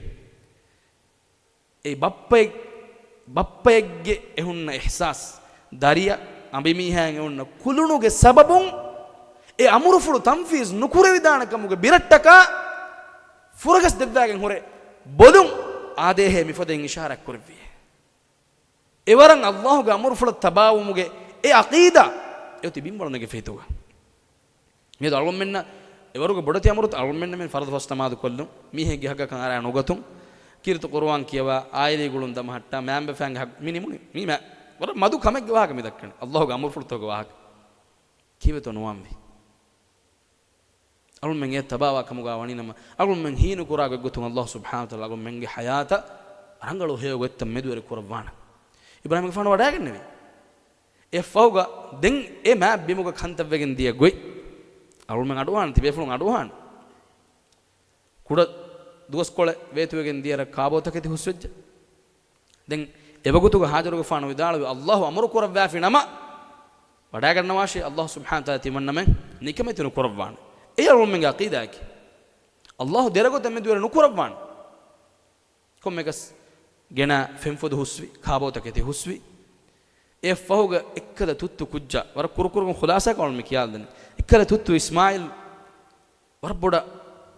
އެ ބައްޕައެއް، ބައްޕައެއްގެ އެހުންނަ އިޙްސާސް، ދަރިއަށް އަނބިމީހާއަށް އެހުންނަ ކުލުނުގެ ސަބަބުން އެ އަމުރުފުޅު ތަންފީޒް ނުކުރެވިދާނެ ކަމުގެ ބިރައްޓަކާ ފުރަގަސް ދެއްވާގެން ހުރެ ބޮލުން އާދޭހޭ މިފަދައިން އިޝާރާތް ކުރެއްވިއޭ. އެވަރަށް އައްލާހުގެ އަމުރުފުޅަށް ތަބާވުމުގެ އެ ޢަޤީދާ އެއޮތީ ބިންވަޅު ނެގިފަ ހިތުގަ. މިއަދު އަޅުގަނޑުމެންނަށް އެވަރުގެ ބޮޑެތި އަމުރުތައް އަޅުގަނޑުމެންނަށް މި ފަރުޟު ފަސް ނަމާދު ކޮށްލުން، މީހެއްގެ ހައްގަކަށް އަރާ ނުގަތުން، ކީރިތި ޤުރުއާން ކިޔަވާ، އާއިލީ ގުޅުން ދަމަހައްޓާ، މައިންބަފައިންގެ ހައްގު މި ނިމުނީ. މީ މާ ވަރަށް މަދު ކަމެއްގެ ވާހަކަ މި ދައްކަނީ. އައްލާހުގެ އަމުރުފުޅުތަކުގެ ވާހަކަ. ކީއްވެތޯ ނުވާންވީ؟ އަޅުމެން އެ ތަބާވާ ކަމުގާ ވަނީ ނަމަ، އަޅުމެން ހީނުކުރާ ގޮތްގޮތުން އައްލާހު ސުބްޙާނަހު ވަތަޢާލާ އަޅުމެންގެ ޙަޔާތަށް ރަނގަޅު ހެޔޮ ގޮތްތައް މެދުވެރި ކުރައްވާނެ. އިބްރާހީމްގެފާނު ވަޑައިގެންނެވި. އެއަށްފަހުގަ ދެން އެ މާތް ބިމުގަ ކަންތައްވެގެން ދިޔަ ގޮތް އަޅުމެން އަޑުއަހާނެ، ތިބޭފުޅުން އަޑުއަހާނެ. ކުޑަ ދުވަސްކޮޅެއް ވޭތުވެގެން ދިޔަ ރަށް ކާބޯތަކެތި ހުސްވެއްޖެ. ދެން އެވަގުތުގަ ހާޖަރުގެފާނު ވިދާޅުވި، އައްލާހު އަމުރު ކުރައްވާފި ނަމަ، ވަޑައިގަންނަވާށޭ، އައްލާހު ސުބްޙާނަހު ވަތަޢާލާ ތިމަންނަމެން ނިކަމެތި ނުކުރައްވާނެ. އެއީ އަޅުމެންގެ ޢަޤީދާއަކީ. އައްލާހު ދެރަ ގޮތެއް މެދުވެރި ނުކުރައްވާނެ. ކޮންމެއަކަސް ގެނަ ފެންފޮދު ހުސްވި، ކާބޯތަކެތި ހުސްވި. އެއަށްފަހުގަ އެއްކަލަ ތުއްތު ކުއްޖާ، ވަރަށް ކުރުކުރުކޮށް ޚުލާސާކޮށް އަޅުމެން ކިޔާލަދެނީ. އެއްކަލަ ތުއްތު އިސްމާޢީލް ވަރަށް ބޮޑަށް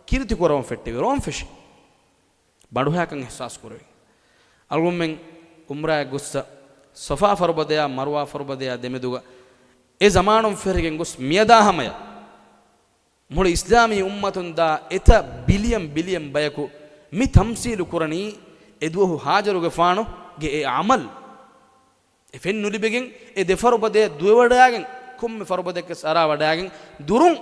ކީރިތި ކުރަވަން ފެއްޓެވި، ރޯން ފެށި. ބަނޑުހައިކަން އިޙްސާސް ކުރެވި. އަޅުގަނޑުމެން އުމްރާއަށް ގޮއްސަ ޞަފާ ފަރުބަދަޔާ މަރުވާ ފަރުބަދަޔާ ދެމެދުގަ އެ ޒަމާނުން ފެށިގެން ގޮސް މިއަދާ ހަމަޔަށް މުޅި އިސްލާމީ އުއްމަތުން ދާ އެތައް ބިލިއަން ބިލިއަން ބަޔަކު މި ތަމްސީލު ކުރަނީ އެދުވަހު ހާޖަރުގެފާނުގެ އެ ޢަމަލް. އެ ފެން ނުލިބިގެން، އެ ދެ ފަރުބަދަޔަށް ދުވެވަޑައިގެން، ކޮންމެ ފަރުބަދައެއްގެ އަރާ ވަޑައިގެން، ދުރުން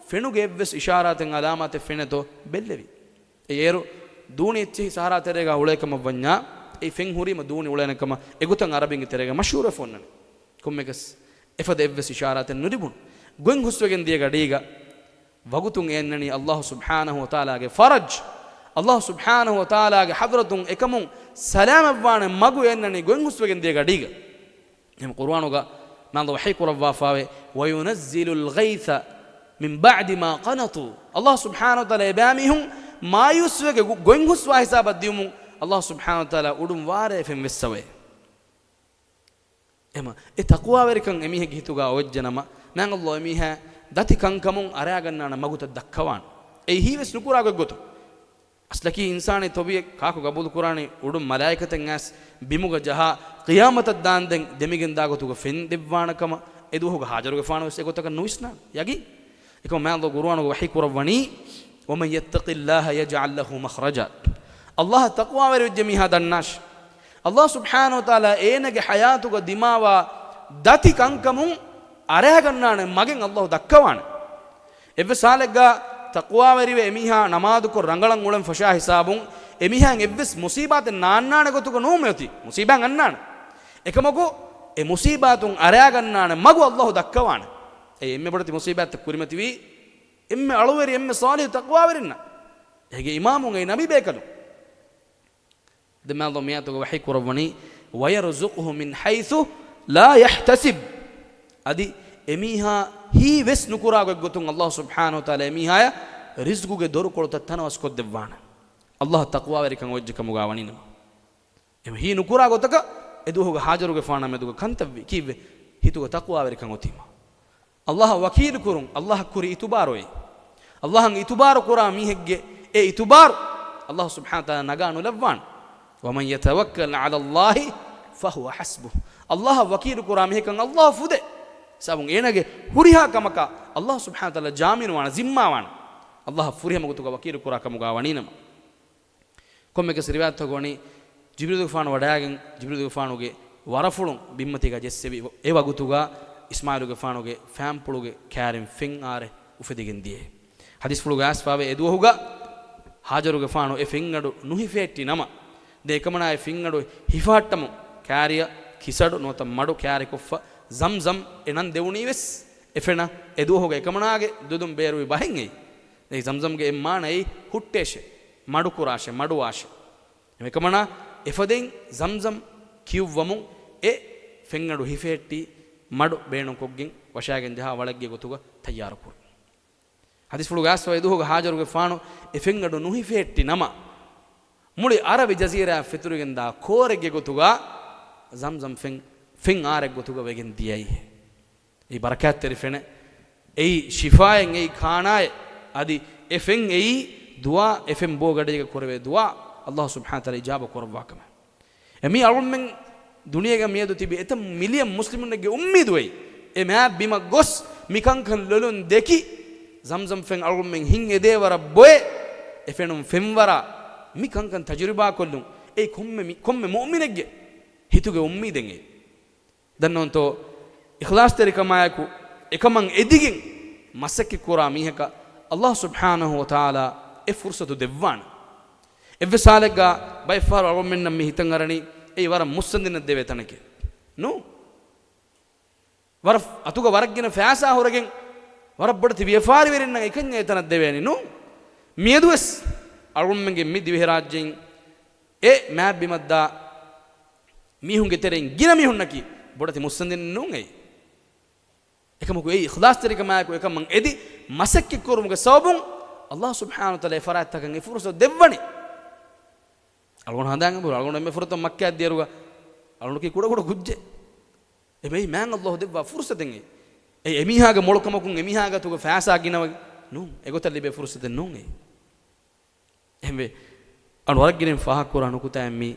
ފެނުގެ އެއްވެސް އިޝާރާތެއް އަލާމާތެއް ފެނޭތޯ ބެއްލެވި. އެ އޭރު ދޫނި އެއްޗެހި ސަހަރާ ތެރޭގަ އުޅޭ ކަމަށް ވަންޏާ، އެ ފެން ހުރީމަ ދޫނި އުޅޭނެ ކަމަށް އެގޮތަށް ޢަރަބިންގެ ތެރޭގަ މަޝްހޫރުވެފަ އޮންނަނީ. ކޮންމެއަކަސް އެފަދަ އެއްވެސް އިޝާރާތެއް ނުލިބުނު. ގޮތް ހުސްވެގެން ދިޔަ ގަޑީގަ ވަގުތުން އެ އަންނަނީ އައްލާހު ސުބްޙާނަހު ވަތަޢާލާގެ ފަރަޖް، ﷲ ސުބްޙާނަހޫ ވަތަޢާލާގެ ޙަޟްރަތުން އެކަމުން ސަލާމަތްވާނެ މަގު އެންނަނީ ގޮތްހުސްވެގެން ދިޔަ ގަޑީގަ. އެހެން ޤުރުއާނުގަ މާ ﷲ ވަޙީ ކުރައްވާފައިވޭ، "وَيُنَزِّلُ الْغَيْثَ مِنْ بَعْدِ مَا قَنَطُوا." ﷲ ސުބްޙާނަހޫ ވަތަޢާލާ އެބައިމީހުން މާޔޫސްވެގެ ގޮ-، ގޮތްހުސްވާ ހިސާބަށް ދިޔުމުން ﷲ ސުބްޙާނަހޫ ވަތަޢާލާ އުޑުން ވާރޭ ފެން ވެއްސަވައޭ. އެމަ، އެ ތަޤްވާވެރިކަން އެމީހެއްގެ ހިތުގަ އޮވެއްޖެނަމަ، މާތް ﷲ އެމީހާ ދަތި ކަންކަމުން އަރައިގަންނާނެ މަގުތައް ދައްކަވާނެ. އެއީ ހީވެސް ނުކުރާ ގޮތްގޮތުން. އަސްލަކީ އިންސާނީ ތޮބިއެއް ކާކު ގަބޫލުކުރާނީ؟ އުޑުން މަލާއިކަތެއް އައިސް ބިމުގަ ޖަހާ، ޤިޔާމަތަށް ދާންދެން ދެމިގެންދާ ގޮތުގަ ފެން ދެއްވާނެ ކަމަށް އެދުވަހުގަ ހާޖަރުގެފާނު ވެސް އެގޮތަކަށް ނުވިސްނާނެ. ޔަގީން. އެކަމަ މާތް ﷲ ޤުރުއާނުގަ ވަޙީ ކުރައްވަނީ، "وَمَن يَتَّقِ اللَّهَ يَجْعَلْ لَهُ مَخْرَجًا." ﷲ އަށް ތަޤްވާވެރިވެއްޖެ މީހާ ދަންނާށި، ﷲ ސުބްޙާނަހޫ ވަތަޢާލާ އޭނަގެ ޙަޔާތުގަ ދިމާވާ ދަތި ކަންކަމުން އަރައިގަންނާނެ މަގެއް ﷲ ދައްކަވާނެ. އެއްވެސް ހާލެއްގަ ތަޤްވާވެރިވެ އެމީހާ ނަމާދުކޮށް ރަނގަޅަށް އުޅެން ފަށާ ހިސާބުން އެމީހާއަށް އެއްވެސް މުޞީބާތެއް ނާންނާނެ ގޮތުގަ ނޫން މިއޮތީ. މުޞީބާތް އަންނާނެ. އެކަމަކު އެ މުޞީބާތުން އަރައިގަންނާނެ މަގު ﷲ ދައްކަވާނެ. އެ އެންމެ ބޮޑެތި މުޞީބާތްތައް ކުރިމަތިވީ އެންމެ އަޅުވެރި، އެންމެ ޞާލިޙު ތަޤްވާވެރިންނަށް. އޭގެ އިމާމުން އެ ނަބީ ބޭކަލުން. ދެން މާތް ﷲ މިއާޔަތުގަ ވަޙީ ކުރައްވަނީ، "وَيَرْزُقْهُ مِنْ حَيْثُ لَا يَحْتَسِبُ." އަދި އެމީހާ ހީވެސް ނުކުރާ ގޮތްގޮތުން ﷲ ސުބްޙާނަހޫ ވަތަޢާލާ އެމީހާޔަށް ރިޒްޤުގެ ދޮރުކޮޅުތައް ތަނަވަސްކޮށްދެއްވާނެ. ﷲ އަށް ތަޤްވާވެރިކަން އޮވެއްޖެ ކަމުގަ ވަނީނަމަ. އެ ހީ ނުކުރާ ގޮތަކަށް އެދުވަހުގަ ހާޖަރުގެފާނާ މެދުގަ ކަންތައްވީ. ކީއްވެ؟ ހިތުގަ ތަޤްވާވެރިކަން އޮތީމަ. ﷲ އަށް ވަކީލު ކުރުން، ﷲ އަށް ކުރި އިތުބާރު އެއީ. ﷲ އަށް އިތުބާރު ކުރާ މީހެއްގެ އެ އިތުބާރު ﷲ ސުބްޙާނަހޫ ވަތަޢާލާ ނަގާ ނުލައްވާނެ. "وَمَن يَتَوَكَّلْ عَلَى اللَّهِ فَهُوَ حَسْبُهُ." ﷲ އަށް ވަކީލު ކުރާ މީހަކަށް ﷲ ފުދޭ. ސަބަބުން އޭނާގެ ހުރިހާ ކަމަކަށް ﷲ ސުބްޙާނަހޫ ވަތަޢާލާ ޖާމިނުވާނެ، ޒިންމާވާނެ. ﷲ އަށް ފުރިހަމަ ގޮތުގަ ވަކީލު ކުރާ ކަމުގަ ވަނީނަމަ. ކޮންމެއަކަސް ރިވާޔަތްތަކުގަ ވަނީ، ޖިބްރީލުގެފާނު ވަޑައިގެން، ޖިބްރީލުގެފާނުގެ ވަރަފުޅުން ބިންމަތީގަ ޖެއްސެވި، އެ ވަގުތުގަ އިސްމާޢީލުގެފާނުގެ ފައިންޕުޅުގެ ކާރިން ފެން އާރެއް އުފެދިގެން ދިޔައޭ. ޙަދީޘްފުޅުގަ އައިސްފައިވޭ، އެދުވަހުގަ ހާޖަރުގެފާނު އެ ފެންގަނޑު ނުހިފެހެއްޓި ނަމަ، ދެން އެކަމަނާ އެ ފެންގަނޑު ހިފަހައްޓަމުން ކާރިއަށް ކިސަޑު ނުވަތަ މަޑު ކާރިކޮށްފަ ޒަމްޒަމް އެ ނަން ދެވުނީވެސް އެ ފެނަށް. އެދުވަހުގަ އެކަމަނާގެ ދުލުން ބޭރުވި ބަހެއް އެއީ. އެ ޒަމްޒަމްގެ އެއް މާނަ އެއީ ހުއްޓޭށޭ، މަޑުކުރާށޭ، މަޑުވާށޭ. އެކަމަނާ އެފަދައިން ޒަމްޒަމް ކިޔުއްވަމުން އެ ފެންގަނޑު ހިފެހެއްޓި މަޑު ބޭނުންކޮށްގެން ވަށާގެން ޖަހާ ވަޅެއްގެ ގޮތުގަ ތައްޔާރުކުރި. ޙަދީޘްފުޅުގަ އައިސްފައި އެދުވަހުގަ ހާޖަރުގެފާނު އެ ފެންގަނޑު ނުހިފެހެއްޓި ނަމަ، މުޅި އަރަބި ޖަޒީރާއަށް ފެތުރިގެންދާ ކޯރެއްގެ ގޮތުގަ ޒަމްޒަމް ފެން، ފެން އާރެއް ގޮތުގަ ވެގެން ދިޔައީ. އެއީ ބަރަކާތްތެރި ފެނެއް، އެއީ ޝިފާއެއް، އެއީ ކާނާއެއް. އަދި އެ ފެން އެއީ ދުޢާ، އެ ފެން ބޯ ގަޑީގަ ކުރެވޭ ދުޢާ ﷲ ސުބްޙާނަހޫ ވަތަޢާލާ އިޖާބަ ކުރައްވާ ކަމެއް. އެ މީ އަޅުމެން ދުނިޔޭގަ މިއަދު ތިބި އެތައް މިލިއަން މުސްލިމުންނެއްގެ އުއްމީދު އެއީ. އެ މާތް ބިމަށް ގޮސް މި ކަންކަން ލޮލުން ދެކި، ޒަމްޒަމް ފެން އަޅުމެން ހިތް އެދޭ ވަރަށް ބޮއެ، އެ ފެނުން ފެންވަރާ މި ކަންކަން ތަޖުރިބާ ކޮށްލުން އެއީ ކޮންމެ މި-، ކޮންމެ މުއުމިނެއްގެ ހިތުގެ އުއްމީދެއް އެއީ. ދަންނަވަންތޯ، އިޚްލާޞްތެރިކަމާއެކު އެކަމަށް އެދިގެން މަސައްކަތްކުރާ މީހަކަށް ﷲ ސުބްޙާނަހޫ ވަތަޢާލާ އެ ފުރުޞަތު ދެއްވާނެ. އެއްވެސް ހާލެއްގަ ބައެއްފަހަރު އަޅުގަނޑުމެންނަށް މި ހިތަށް އަރަނީ އެއީ ވަރަށް މުއްސަނދިންނަށް ދެވޭ ތަނެކޭ. ނޫން. ވަރަށް އަތުގަ ވަރަށް ގިނަ ފައިސާ ހުރެގެން ވަރަށް ބޮޑެތި ވިޔަފާރިވެރިންނަށް އެކަންޏެއް އެތަނަށް ދެވޭނީ ނޫން. މިއަދުވެސް އަޅުގަނޑުމެންގެ މި ދިވެހިރާއްޖެއިން އެ މާތް ބިމަށްދާ މީހުންގެ ތެރެއިން ގިނަ މީހުންނަކީ ބޮޑެތި މުއްސަނދިން ނޫން އެއީ. އެކަމަކު އެއީ އިޚްލާޞްތެރިކަމާއެކު އެކަމަށް އެދި މަސައްކަތްކުރުމުގެ ސަބަބުން ﷲ ސުބްޙާނަހޫ ވަތަޢާލާ އެ ފަރާތްތަކަށް އެ ފުރުޞަތު ދެއްވަނީ. އަޅުގަނޑު ހަނދާން އެބަހުރި، އަޅުގަނޑު އެންމެ ފުރަތަމަ މައްކާއަށް ދިޔައިރުގަ އަޅުގަނޑަކީ ކުޑަކުޑަ ކުއްޖެއް. އެބައި މާތް ﷲ ދެއްވާ ފުރުޞަތެއް އެއީ. އެ އެމީހާގެ މޮޅުކަމަކުން އެމީހާގެ އަތުގަ ފައިސާ ގިނަވަގެން ނޫން، އެގޮތަށް ލިބޭ ފުރުޞަތެއް ނޫން އެއީ. އެހެންވެ، އަޅު ވަރަށް ގިނައިން ފާހަގަކުރާ ނުކުތާއެއް މީ.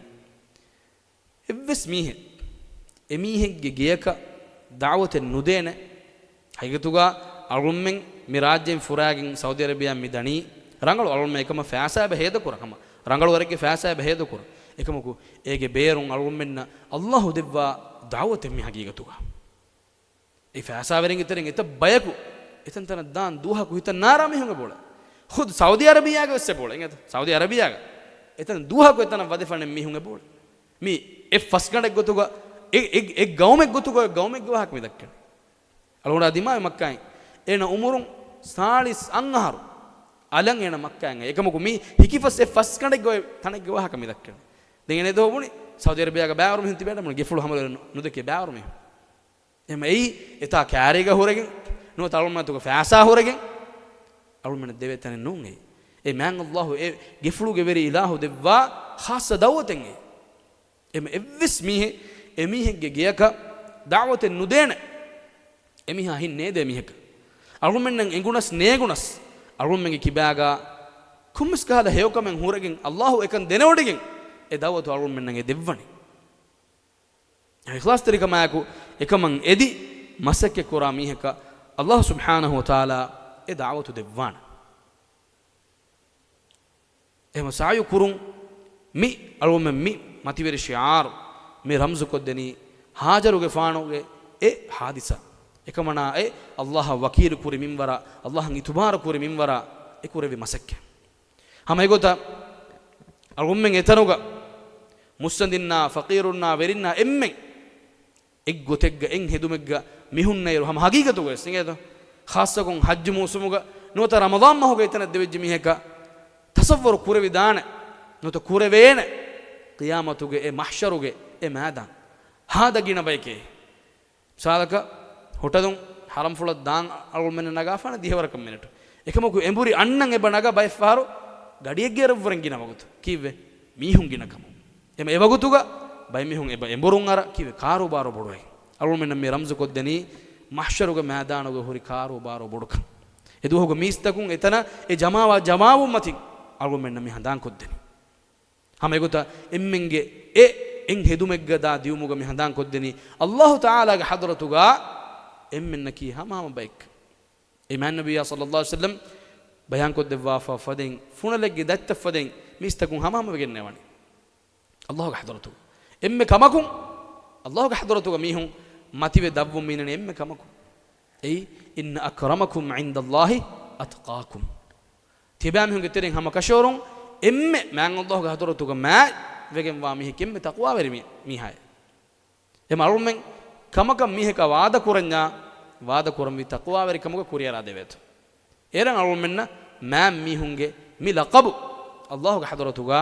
އެއްވެސް މީހެއް އެމީހެއްގެ ގެޔަކަށް ދަޢުވަތެއް ނުދޭނެ. ހަގީގަތުގަ އަޅުގަނޑުމެން މި ރާއްޖެއިން ފުރާގެން ސައުދީ އަރަބިޔާ މި ދަނީ ރަނގަޅު، އަޅުގަނޑުމެން އެކަމަށް ފައިސާ އެބަ ހޭދަކުރަން، ހަމަ ރަނގަޅު ވަރެއްގެ ފައިސާ އެބަ ހޭދަކުރަން. އެކަމަކު އޭގެ ބޭރުން އަޅުގަނޑުމެންނަށް ﷲ ދެއްވާ ދަޢުވަތެއް މި ހަގީގަތުގަ. އެ ފައިސާވެރިންގެ ތެރެއިން އެތައް ބަޔަކު އެތަންތަނަށް ދާން ދުވަހަކު ހިތަށް ނާރާ މީހުން އެބައުޅޭ. ޚުދު ސައުދީ އަރަބިޔާގަ ވެސް އެބައުޅޭ. އެނގޭތަ؟ ސައުދީ އަރަބިޔާގަ އެތަން ދުވަހަކު އެތަނަށް ވަދެފަނެއް މީހުން އެބައުޅޭ. މީ އެއް ފަސްގަނޑެއް ގޮތުގަ އެ، އެ، އެއް ގައުމެއް ގޮތުގަ އެއް ގައުމެއްގެ ވާހަކަ މި ދައްކަނީ. އަޅުގަނޑާ ދިމާވި މައްކާއިން އޭނަ އުމުރުން ސާޅީސް އަށް އަހަރު. އަލަން އޭނަ މައްކާއިން އައި. އެކަމަކު މީ ހިކިފަސް އެއް ފަސްގަނޑެއްގެ އޮތް ތަނެއްގެ ވާހަކަ މި ދައްކަނީ. ދެން އޭނަ އެދުވަހު ބުނި ސައުދީ އަރަބިޔާގަ ބައިވަރު މީހުން ތިބޭނަމުން ގެފުޅު ހަމަލު ނުދެކޭ ބައިވަރު މީހުން. އެމަ އެއީ އެތާ ކާރީގަ ހުރެގެން، ނުވަތަ އަޅުމެން އަތުގަ ފައިސާ ހުރެގެން އަޅުމެންނަށް ދެވޭ ތަނެއް ނޫން އެއީ. އެ މާތް ﷲ އެ ގެފުޅުގެ ވެރި އިލާހު ދެއްވާ ޚާއްޞަ ދައުވަތެއް އެއީ. އެމަ އެއްވެސް މީހެއް އެމީހެއްގެ ގެޔަކަށް ދައުވަތެއް ނުދޭނެ. އެމީހާ ހިތް ނޭދޭ މީހަކަށް. އަޅުމެންނަށް އެނގުނަސް ނޭގުނަސް، އަޅުމެންގެ ކިބާގަ ކޮންމެސް ކަހަލަ ހެޔޮކަމެއް ހުރެގެން، ﷲ އެކަން ދެނެވޮޑިގެން އެ ދައުވަތު އަޅުމެންނަށް އެ ދެއްވަނީ. އިޚްލާޞްތެރިކަމާއެކު އެކަމަށް އެދި، މަސައްކަތް ކުރާ މީހަކަށް ﷲ ސުބްޙާނަހޫ ވަތަޢާލާ އެ ދައުވަތު ދެއްވާނެ. އެހެން ސަޢުޔު ކުރުން މި އަޅުގަނޑުމެން މި މަތިވެރި ޝިޢާރު މި ރަމްޒުކޮށްދެނީ ހާޖަރުގެފާނުގެ އެ ޙާދިސާ. އެކަމަނާ އެ ﷲ އަށް ވަކީލު ކުރި މިންވަރާ، ﷲ އަށް އިތުބާރު ކުރި މިންވަރާ އެ ކުރެއްވި މަސައްކަތް. ހަމަ އެގޮތަށް އަޅުގަނޑުމެން އެތަނުގަ މުއްސަނދިންނާ، ފަޤީރުންނާ، ވެރިންނާ އެންމެން އެއްގޮތެއްގަ އެއް ހެދުމެއްގަ މި ހުންނައިރު ހަމަ ހަގީގަތުގަވެސް އިނގޭތޯ؟ ޚާއްޞަކޮށް ޙައްޖު މޫސުމުގަ ނުވަތަ ރަމަޟާން މަހުގަ އެތަނަށް ދެވިއްޖެ މީހަކަށް ތަޞައްވަރު ކުރެވިދާނެ ނުވަތަ ކުރެވޭނެ ޤިޔާމަތުގެ އެ މަޙްޝަރުގެ އެ މައިދާން ހާދަ ގިނަ ބަޔެކޭ. މިސާލަކަށް، ހޮޓަލުން ޙަރަމްފުޅަށް ދާން އަޅުގަނޑުމެންނަށް ނަގާފާނެ ދިހަވަރަކަށް މިނެޓު. އެކަމަކު އެނބުރި އަންނަން އެބަ ނަގާ ބައެއް ފަހަރު ގަޑިއެއްގެ އެރަށްވުރެން ގިނަ ވަގުތު. ކީއްވެ؟ މީހުން ގިނަ ކަމުން. އެމަ އެވަގުތުގަ ބައެއް މީހުން އެބަ އެނބުރުން އަރާ ކީއްވެ؟ ކާރޫބާރު ބޮޑުވައި. އަޅުގަނޑުމެންނަށް މި ރަމްޒުކޮށްދެނީ މަޙްޝަރުގެ މައިދާނުގަ ހުރި ކާރޫބާރު ބޮޑުކަން. އެދުވަހުގަ މީސްތަކުން އެތަނަށް އެ ޖަމާވާ ޖަމާވުން މަތިން އަޅުގަނޑުމެންނަށް މި ހަނދާންކޮށްދެނީ. ހަމަ އެގޮތަށް އެންމެންގެ އެ އެއް ހެދުމެއްގަ ދާ ދިއުމުގަ މި ހަނދާންކޮށްދެނީ ﷲ ތަޢާލާގެ ޙަޟްރަތުގަ އެންމެންނަކީ ހަމަހަމަ ބައެއް. އެ މާތް ނަބިއްޔާ ޞައްލައްލާހު ޢަލައިހި ވަސައްލަމް ބަޔާންކޮށްދެއްވާފަ ފަދައިން، ފުނަލެއްގެ ދަތްތައް ފަދައިން މީސްތަކުން ހަމަހަމަވެގެންނެވަނީ ﷲގެ ޙަޟްރަތު. އެންމެ ކަމަކުން ﷲގެ ޙަޟްރަތުގަ މީހުން މަތިވެ ދަށްވުން މިނަނީ އެންމެ ކަމަކުން. އެއީ، إن أكرمكم عند الله أتقاكم. ތިބާމީހުންގެ ތެރެއިން ހަމަ ކަށަވަރުން އެންމެ މާތް ﷲގެ ޙަޟްރަތުގަ މާތްވެގެންވާ މީހަކީ އެންމެ ތަޤްވާވެރި މީ-، މީހާއޭ. އެމަ އަޅުގަނޑުމެން ކަމަކަށް މީހަކާ ވާދަ ކުރަންޏާ، ވާދަ ކުރަންވީ ތަޤްވާވެރިކަމުގަ ކުރިއަރާ ދެވޭތޯ. އޭރަށް އަޅުގަނޑުމެންނަށް މާތް މީހުންގެ މި ލަޤަބު ﷲގެ ޙަޟްރަތުގަ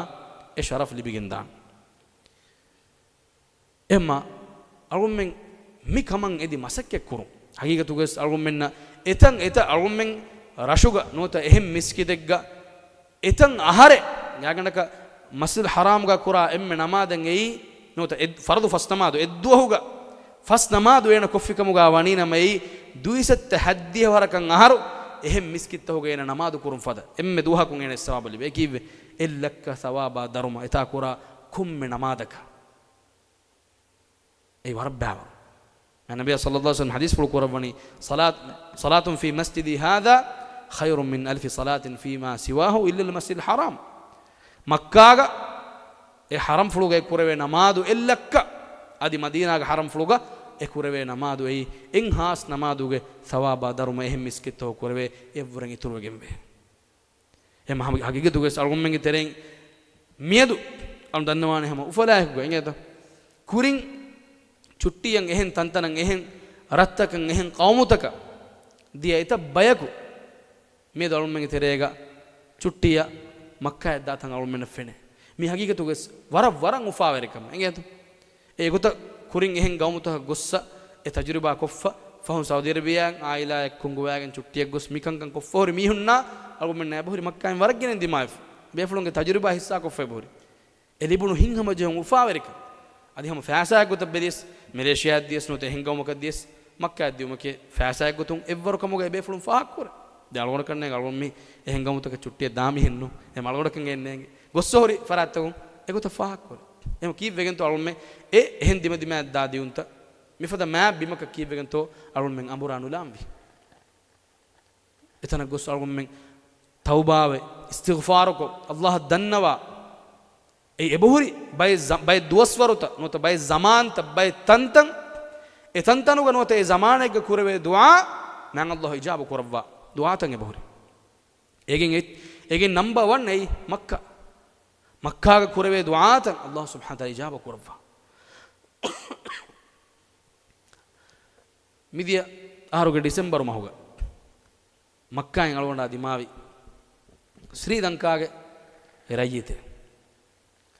އެ ޝަރަފް ލިބިގެންދާނެ. އެމަ އަޅުގަނޑުމެން މި ކަމަށް އެދި މަސައްކަތް ކުރުން. ހަގީގަތުގަވެސް އަޅުގަނޑުމެންނަށް އެތަން އެތައް އަޅުގަނޑުމެން ރަށުގަ ނުވަތަ އެހެން މިސްކިތެއްގަ އެތަން އަހަރެއް ގާތްގަނޑަކަށް މަސްޖިދުލް ޙަރާމްގަ ކުރާ އެންމެ ނަމާދެއް އެއީ ނުވަތަ އެއް-، ފަރުޟު ފަސް ނަމާދު އެއްދުވަހުގަ ފަސް ނަމާދު އޭނަ ކޮށްފިކަމުގަ ވަނީ ނަމަ އެއީ ދުއިސައްތަ ހައްދިހަ ވަރަކަށް އަހަރު އެހެން މިސްކިތްތަކުގަ އޭނަ ނަމާދު ކުރުން ފަދަ އެންމެ ދުވަހަކުން އޭނަ ސަވާބު ލިބޭ. ކީއްވެ؟ އެއް ލައްކަ ސަވާބާ ދަރުމަ އެތާ ކުރާ ކޮންމެ ނަމާދަކަށް. އެއީ ވަރަށް ބާވަރު. ނަބިއްޔާ ޞައްލައްލާހު ޢަލައިހި ވަސައްލަމް ޙަދީޘްފުޅު ކުރައްވަނީ، صلاة، صلاة في مسجدي هذا خير من ألف صلاة فيما سواه إلا المسجد الحرام. މައްކާގަ އެ ޙަރަމްފުޅުގައި ކުރެވޭ ނަމާދު އެއް ލައްކަ، އަދި މަދީނާގެ ޙަރަމްފުޅުގަ އެ ކުރެވޭ ނަމާދު އެއީ އެއްހާސް ނަމާދުގެ ޘަވާބާ ދަރުމަ އެހެން މިސްކިތްތަކު ކުރެވޭ އެއްވުރެން އިތުރުވެގެންވޭ. އެމަ ހަމަ ހަގީގަތުގަވެސް އަޅުގަނޑުމެންގެ ތެރެއިން މިއަދު އަޅު ދަންނަވާނެ ހަމަ އުފަލާއެކުގަ އިނގޭތަ؟ ކުރިން ޗުއްޓީއަށް އެހެން ތަންތަނަށް އެހެން ރަށްތަކަށް އެހެން ޤައުމުތަކަށް ދިޔަ އެތައް ބަޔަކު މިއަދު އަޅުގަނޑުމެންގެ ތެރޭގަ ޗުއްޓީއަށް މައްކާއަށް ދާތަން އަޅުގަނޑުމެންނަށް ފެނޭ. މި ހަގީގަތުގަވެސް ވަރަށް ވަރަށް އުފާވެރި ކަމެއް އިނގޭތަ؟ އެގޮތަށް ކުރިން އެހެން ގައުމުތަކަށް ގޮއްސަ އެ ތަޖުރިބާ ކޮށްފަ، ފަހުން ސައުދީ އަރަބިއާއިން އާއިލާއެއް ކޮންގޮވާގެން ޗުއްޓީއަށް ގޮސް މިކަންކަން ކޮށްފަ ހުރި މީހުންނާ އަޅުގަނޑުމެންނާ އެބަހުރި މައްކާއިން ވަރަށް ގިނައިން ދިމާވެފަ. ބޭފުޅުންގެ ތަޖުރިބާ ހިއްސާކޮށްފަ އެބަހުރި. އެ ލިބުނު ހިތްހަމަޖެހުން އުފާވެރިކަން. އަދި ހަމަ ފައިސާއެއް ގޮތަށް ބެލިޔަސް، މެލޭޝިޔާއަށް ދިޔަސް ނުވަތަ އެހެން ގައުމަކަށް ދިޔަސް، މައްކާއަށް ދިޔުމަކީ ފައިސާއެއް ގޮތުން އެއްވަރު ކަމުގައި ބޭފުޅުން ފާހަގަކުރޭ. ދެން އަޅުގަނޑަކަށް ނޭނގެ އަޅުގަނޑު މި އެހެން ގައުމުތަކަށް ޗުއްޓީއަށް ދާ މީހެއްނު. އެހެން އަޅުގަނޑަކަށް ނޭނގެ. ގޮއްސަ ހުރި ފަރާތްތަކުން އެގޮތަށް ފާހަގަކުރޭ. އެހެން ކީއްވެގެންތޯ އަޅުގަނޑުމެން އެ އެހެން ދިމަދިމާއަށް ދާ ދިއުންތައް މިފަދަ މާތް ބިމަކަށް ކީއްވެގެންތޯ އަޅުގަނޑުމެން އަނބުރާ ނުލާންވީ؟ އެތަނަށް ގޮސް އަޅުގަނޑުމެން ތައުބާވެ، އިސްތިޣްފާރުކޮށް، ﷲ އަށް ދަންނަވާ، އެ އެބަހުރި ބައެއް ޒަ-، ބައެއް ދުވަސްވަރުތައް ނުވަތަ ބައެއް ޒަމާންތައް، ބައެއް ތަންތަން، އެ ތަންތަނުގަ ނުވަތަ އެ ޒަމާނެއްގަ ކުރެވޭ ދުޢާ މާތް ﷲ އިޖާބަ ކުރައްވާ ދުޢާތައް އެބަހުރި. އޭގެން އެ-، އޭގެން ނަމްބަރ ވަން އެއީ މައްކާ. މައްކާގަ ކުރެވޭ ދުޢާތައް ﷲ ސުބްޙާނަހޫ ވަތަޢާލާ އިޖާބަ ކުރައްވާ. މިދިޔަ އަހަރުގެ ޑިސެމްބަރު މަހުގަ މައްކާއިން އަޅުގަނޑާ ދިމާވި ސްރީލަންކާގެ ރައްޔިތެއް.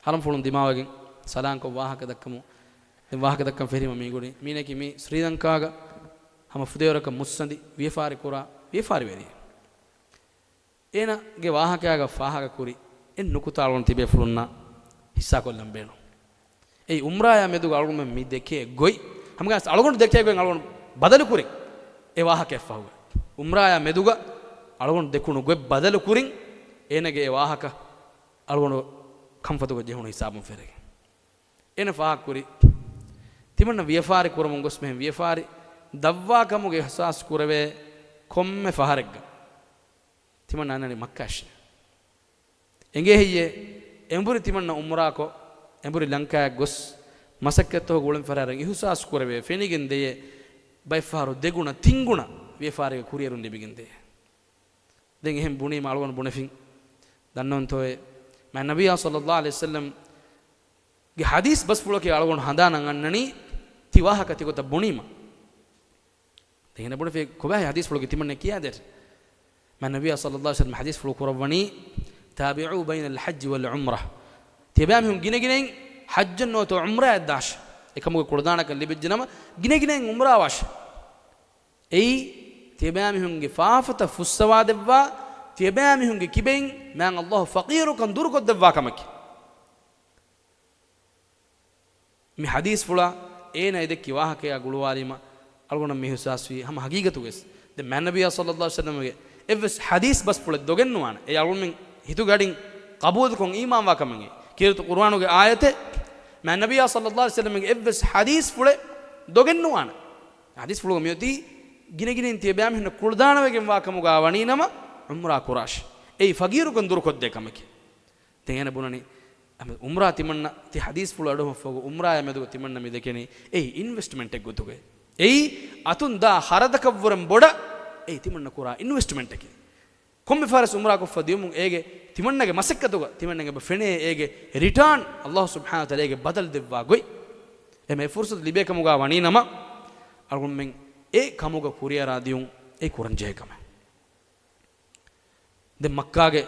ހަރަމްފުޅުން ދިމާވެގެން ސަލާންކޮށް ވާހަކަ ދައްކަމު. ދެން ވާހަކަ ދައްކަން ފެށީމަ މީގުޅި މީނަކީ މީ ސްރީލަންކާގަ ހަމަ ފުދޭވަރަކަށް މުއްސަނދި ވިޔަފާރި ކުރާ ވިޔަފާރިވެރިއެއް. އޭނާގެ ވާހަކައިގަ ފާހަގަކުރި އެއް ނުކުތާ އަޅުގަނޑު ތިބޭފުޅުންނާ ހިއްސާކޮށްލަން ބޭނުން. އެއީ އުމްރާޔާ މެދުގަ އަޅުގަނޑުމެން މި ދެކޭ ގޮތް، ހަމަގައިސް އަޅުގަނޑު ދެކޭ ގޮތް އަޅުގަނޑު ބަދަލުކުރިން އެ ވާހަކައަށްފަހުގަ. އުމްރާޔާ މެދުގަ އަޅުގަނޑު ދެކުނު ގޮތް ބަދަލުކުރިން އޭނަގެ އެ ވާހަކަ އަޅުގަނޑު ކަންފަތުގަ ޖެހުނު ހިސާބުން ފެށިގެން. އޭނަ ފާހަގަކުރި، ތިމަންނަ ވިޔަފާރި ކުރަމުން ގޮސް މިހެން ވިޔަފާރި ދަށްވާ ކަމުގެ އިހްސާސް ކުރެވޭ ކޮންމެ ފަހަރެއްގަ ތިމަންނަ އަންނަނީ މައްކާއަށޭ. އެނގޭ ހެއްޔޭ؟ އެނބުރި ތިމަންނަ އުމްރާކޮށް، އެނބުރި ލަންކާއަށް ގޮސް، މަސައްކަތްތަކުގެ އުޅެން ފަރާރަށް އިހުސާސް ކުރެވޭ، ފެނިގެން ދެޔޭ، ބައެއް ފަހަރު ދެގުނަ ތިންގުނަ ވިޔަފާރީގެ ކުރިއެރުން ލިބިގެން ދެޔޭ. ދެން އެހެން ބުނީމަ އަޅުގަނޑު ބުނެފިން. ދަންނަވަންތޯއޭ؟ މާތް ނަބިއްޔާ ޞައްލައްލާހު ޢަލައިހި ވަސައްލަމްގެ ޙަދީޘް ބަސްފުޅަކީ އަޅުގަނޑު ހަނދާނަށް އަންނަނީ ތި ވާހަކަ ތިގޮތަށް ބުނީމަ. ދެން އޭނަ ބުނެފި ކޮބާހޭ ޙަދީޘްފުޅުގެ ތިމަންނަ ކިޔާދޭށޭ. މާތް ނަބިއްޔާ ޞައްލައްލާހު ޢަލައިހި ވަސައްލަމް ޙަދީޘްފުޅު ކުރައްވަނީ، "تابعوا بين الحج والعمرة." ތިޔަބައިމީހުން ގިނަގިނައިން ޙައްޖަށް ނުވަތަ ޢުމްރާއަށް ދާށޭ. އެކަމުގެ ކުޅަދާނަކަން ލިބިއްޖެނަމަ ގިނަގިނައިން ޢުމްރާވާށޭ. އެއީ، ތިޔަބައިމީހުންގެ ފާފަތައް ފުއްސަވާދެއްވާ، ތިޔަބައިމީހުންގެ ކިބައިން މާތް ﷲ ފަޤީރުކަން ދުރުކޮށްދެއްވާ ކަމަކީ. މި ޙަދީޘްފުޅާ އޭނާ އެދެއްކި ވާހަކަޔާ ގުޅުވާލީމަ، އަޅުގަނޑަށް މި އިޙްސާސްވީ ހަމަ ޙަޤީޤަތުގައި. ދެން މާތް ނަބިއްޔާ ޞައްލައްލާހު ޢަލައިހި ވަސައްލަމްގެ އެއްވެސް ޙަދީޘް ބަސްފުޅެއް ދޮގެއް ނުވާނެ. އެ އަޅުގަނޑުމެން ހިތުގަޑިން ޤަބޫލުކޮށް އީމާންވާ ކަމެއް. ކީރިތި ޤުރުއާނުގެ އާޔަތެއް، މާތް ނަބިއްޔާ ޞައްލައްލާހު ޢަލައިހި ވަސައްލަމްގެ އެއްވެސް ޙަދީޘްފުޅެއް ދޮގެއް ނުވާނެ. ޙަދީޘްފުޅުގަ މިއޮތީ ގިނަގިނައިން ތިޔަބައިމީހުންނަށް ކުޅަދާނަވެގެންވާ ކަމުގަ ވަނީނަމަ ޢުމްރާ ކުރާށޭ. އެއީ ފަޤީރުކަން ދުރުކޮށްދޭ ކަމެކޭ. ދެން އޭނަ ބުނަނީ، އަމި ޢުމްރާ ތިމަންނަ ތި ޙަދީޘްފުޅު އަޑުއަހުމަށްފަހު ޢުމްރާއާ މެދުގަ ތިމަންނަ މި ދެކެނީ އެއީ އިންވެސްޓްމަންޓެއް ގޮތުގައި. އެއީ އަތުން ދާ ޚަރަދަކަށްވުރެން ބޮޑަށް އެއީ ތިމަންނަ ކުރާ އިންވެސްޓްމަންޓަކީ. ކޮންމެ ފަހަރެސް ޢުމްރާ ކޮށްފަ ދިޔުމުން އޭގެ ތިމަންނަގެ މަސައްކަތުގަ ތިމަންނަގެ އެބަ ފެނޭ އޭގެ ރިޓާން ﷲ ސުބްޙާނަހޫ ވަތަޢާލާ އޭގެ ބަދަލު ދެއްވާ ގޮތް. އެމެ ފުރުޞަތު ލިބޭ ކަމުގަ ވަނީނަމަ އަޅުގަނޑުމެން އެ ކަމުގަ ކުރިއަރާ ދިޔުން އެ ކުރަންޖެހޭ ކަމެއް. ދެން މައްކާގެ،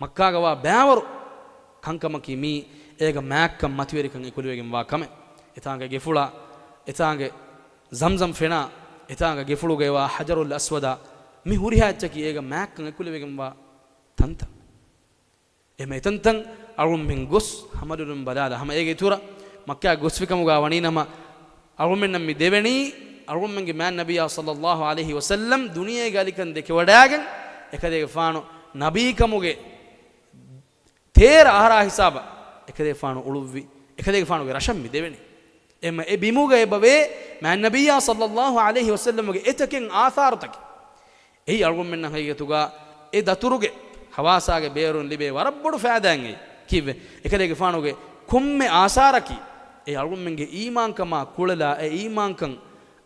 މައްކާގަވާ ބައިވަރު ކަންކަމަކީ މީ އޭގަ މާތްކަން މަތިވެރިކަން އެކުލެވިގެންވާ ކަމެއް. އެތާނގެ ގެފުޅާ، އެތާނގެ ޒަމްޒަމް ފެނާ، އެތާނގެ ގެފުޅުގައިވާ ޙަޖަރުލް އަސްވަދާ، މި ހުރިހާ އެއްޗަކީ އޭގަ މާތްކަން އެކުލެވިގެންވާ ތަންތަން. އެމެ އެތަންތަން އަޅުގަނޑުމެން ގޮސް ހަމަލުލުން ބަލާލާ، ހަމަ އޭގެ އިތުރަށް މައްކާ ގޮސްފިކަމުގަ ވަނީނަމަ، އަޅުގަނޑުމެންނަށް މި ދެވެނީ، އަޅުގަނޑުމެންގެ މާތް ނަބިއްޔާ ޞައްލައްލާހު ޢަލައިހި ވަސައްލަމް ދުނިޔޭގެ އަލިކަން ދެކެވަޑައިގެން، އެކަލޭގެފާނު ނަބީކަމުގެ ތޭރަ އަހަރާ ހިސާބަށް އެކަލޭގެފާނު އުޅުއްވި، އެކަލޭގެފާނުގެ ރަށަށް މި ދެވެނީ. އެމަ އެ ބިމުގަ އެބަވޭ މާތް ނަބިއްޔާ ޞައްލައްލާހު ޢަލައިހި ވަސައްލަމުގެ އެތަކެއް އާސާރުތަކެއް. އެއީ އަޅުގަނޑުމެންނަށް ހަގީގަތުގަ އެ ދަތުރުގެ ހަވާސާގެ ބޭރުން ލިބޭ ވަރަށް ބޮޑު ފައިދާއެއް. ކީއްވެ؟ އެކަލޭގެފާނުގެ ކޮންމެ އާސާރަކީ އެ އަޅުގަނޑުމެންގެ އީމާންކަމާ ކުޅެލާ، އެ އީމާންކަން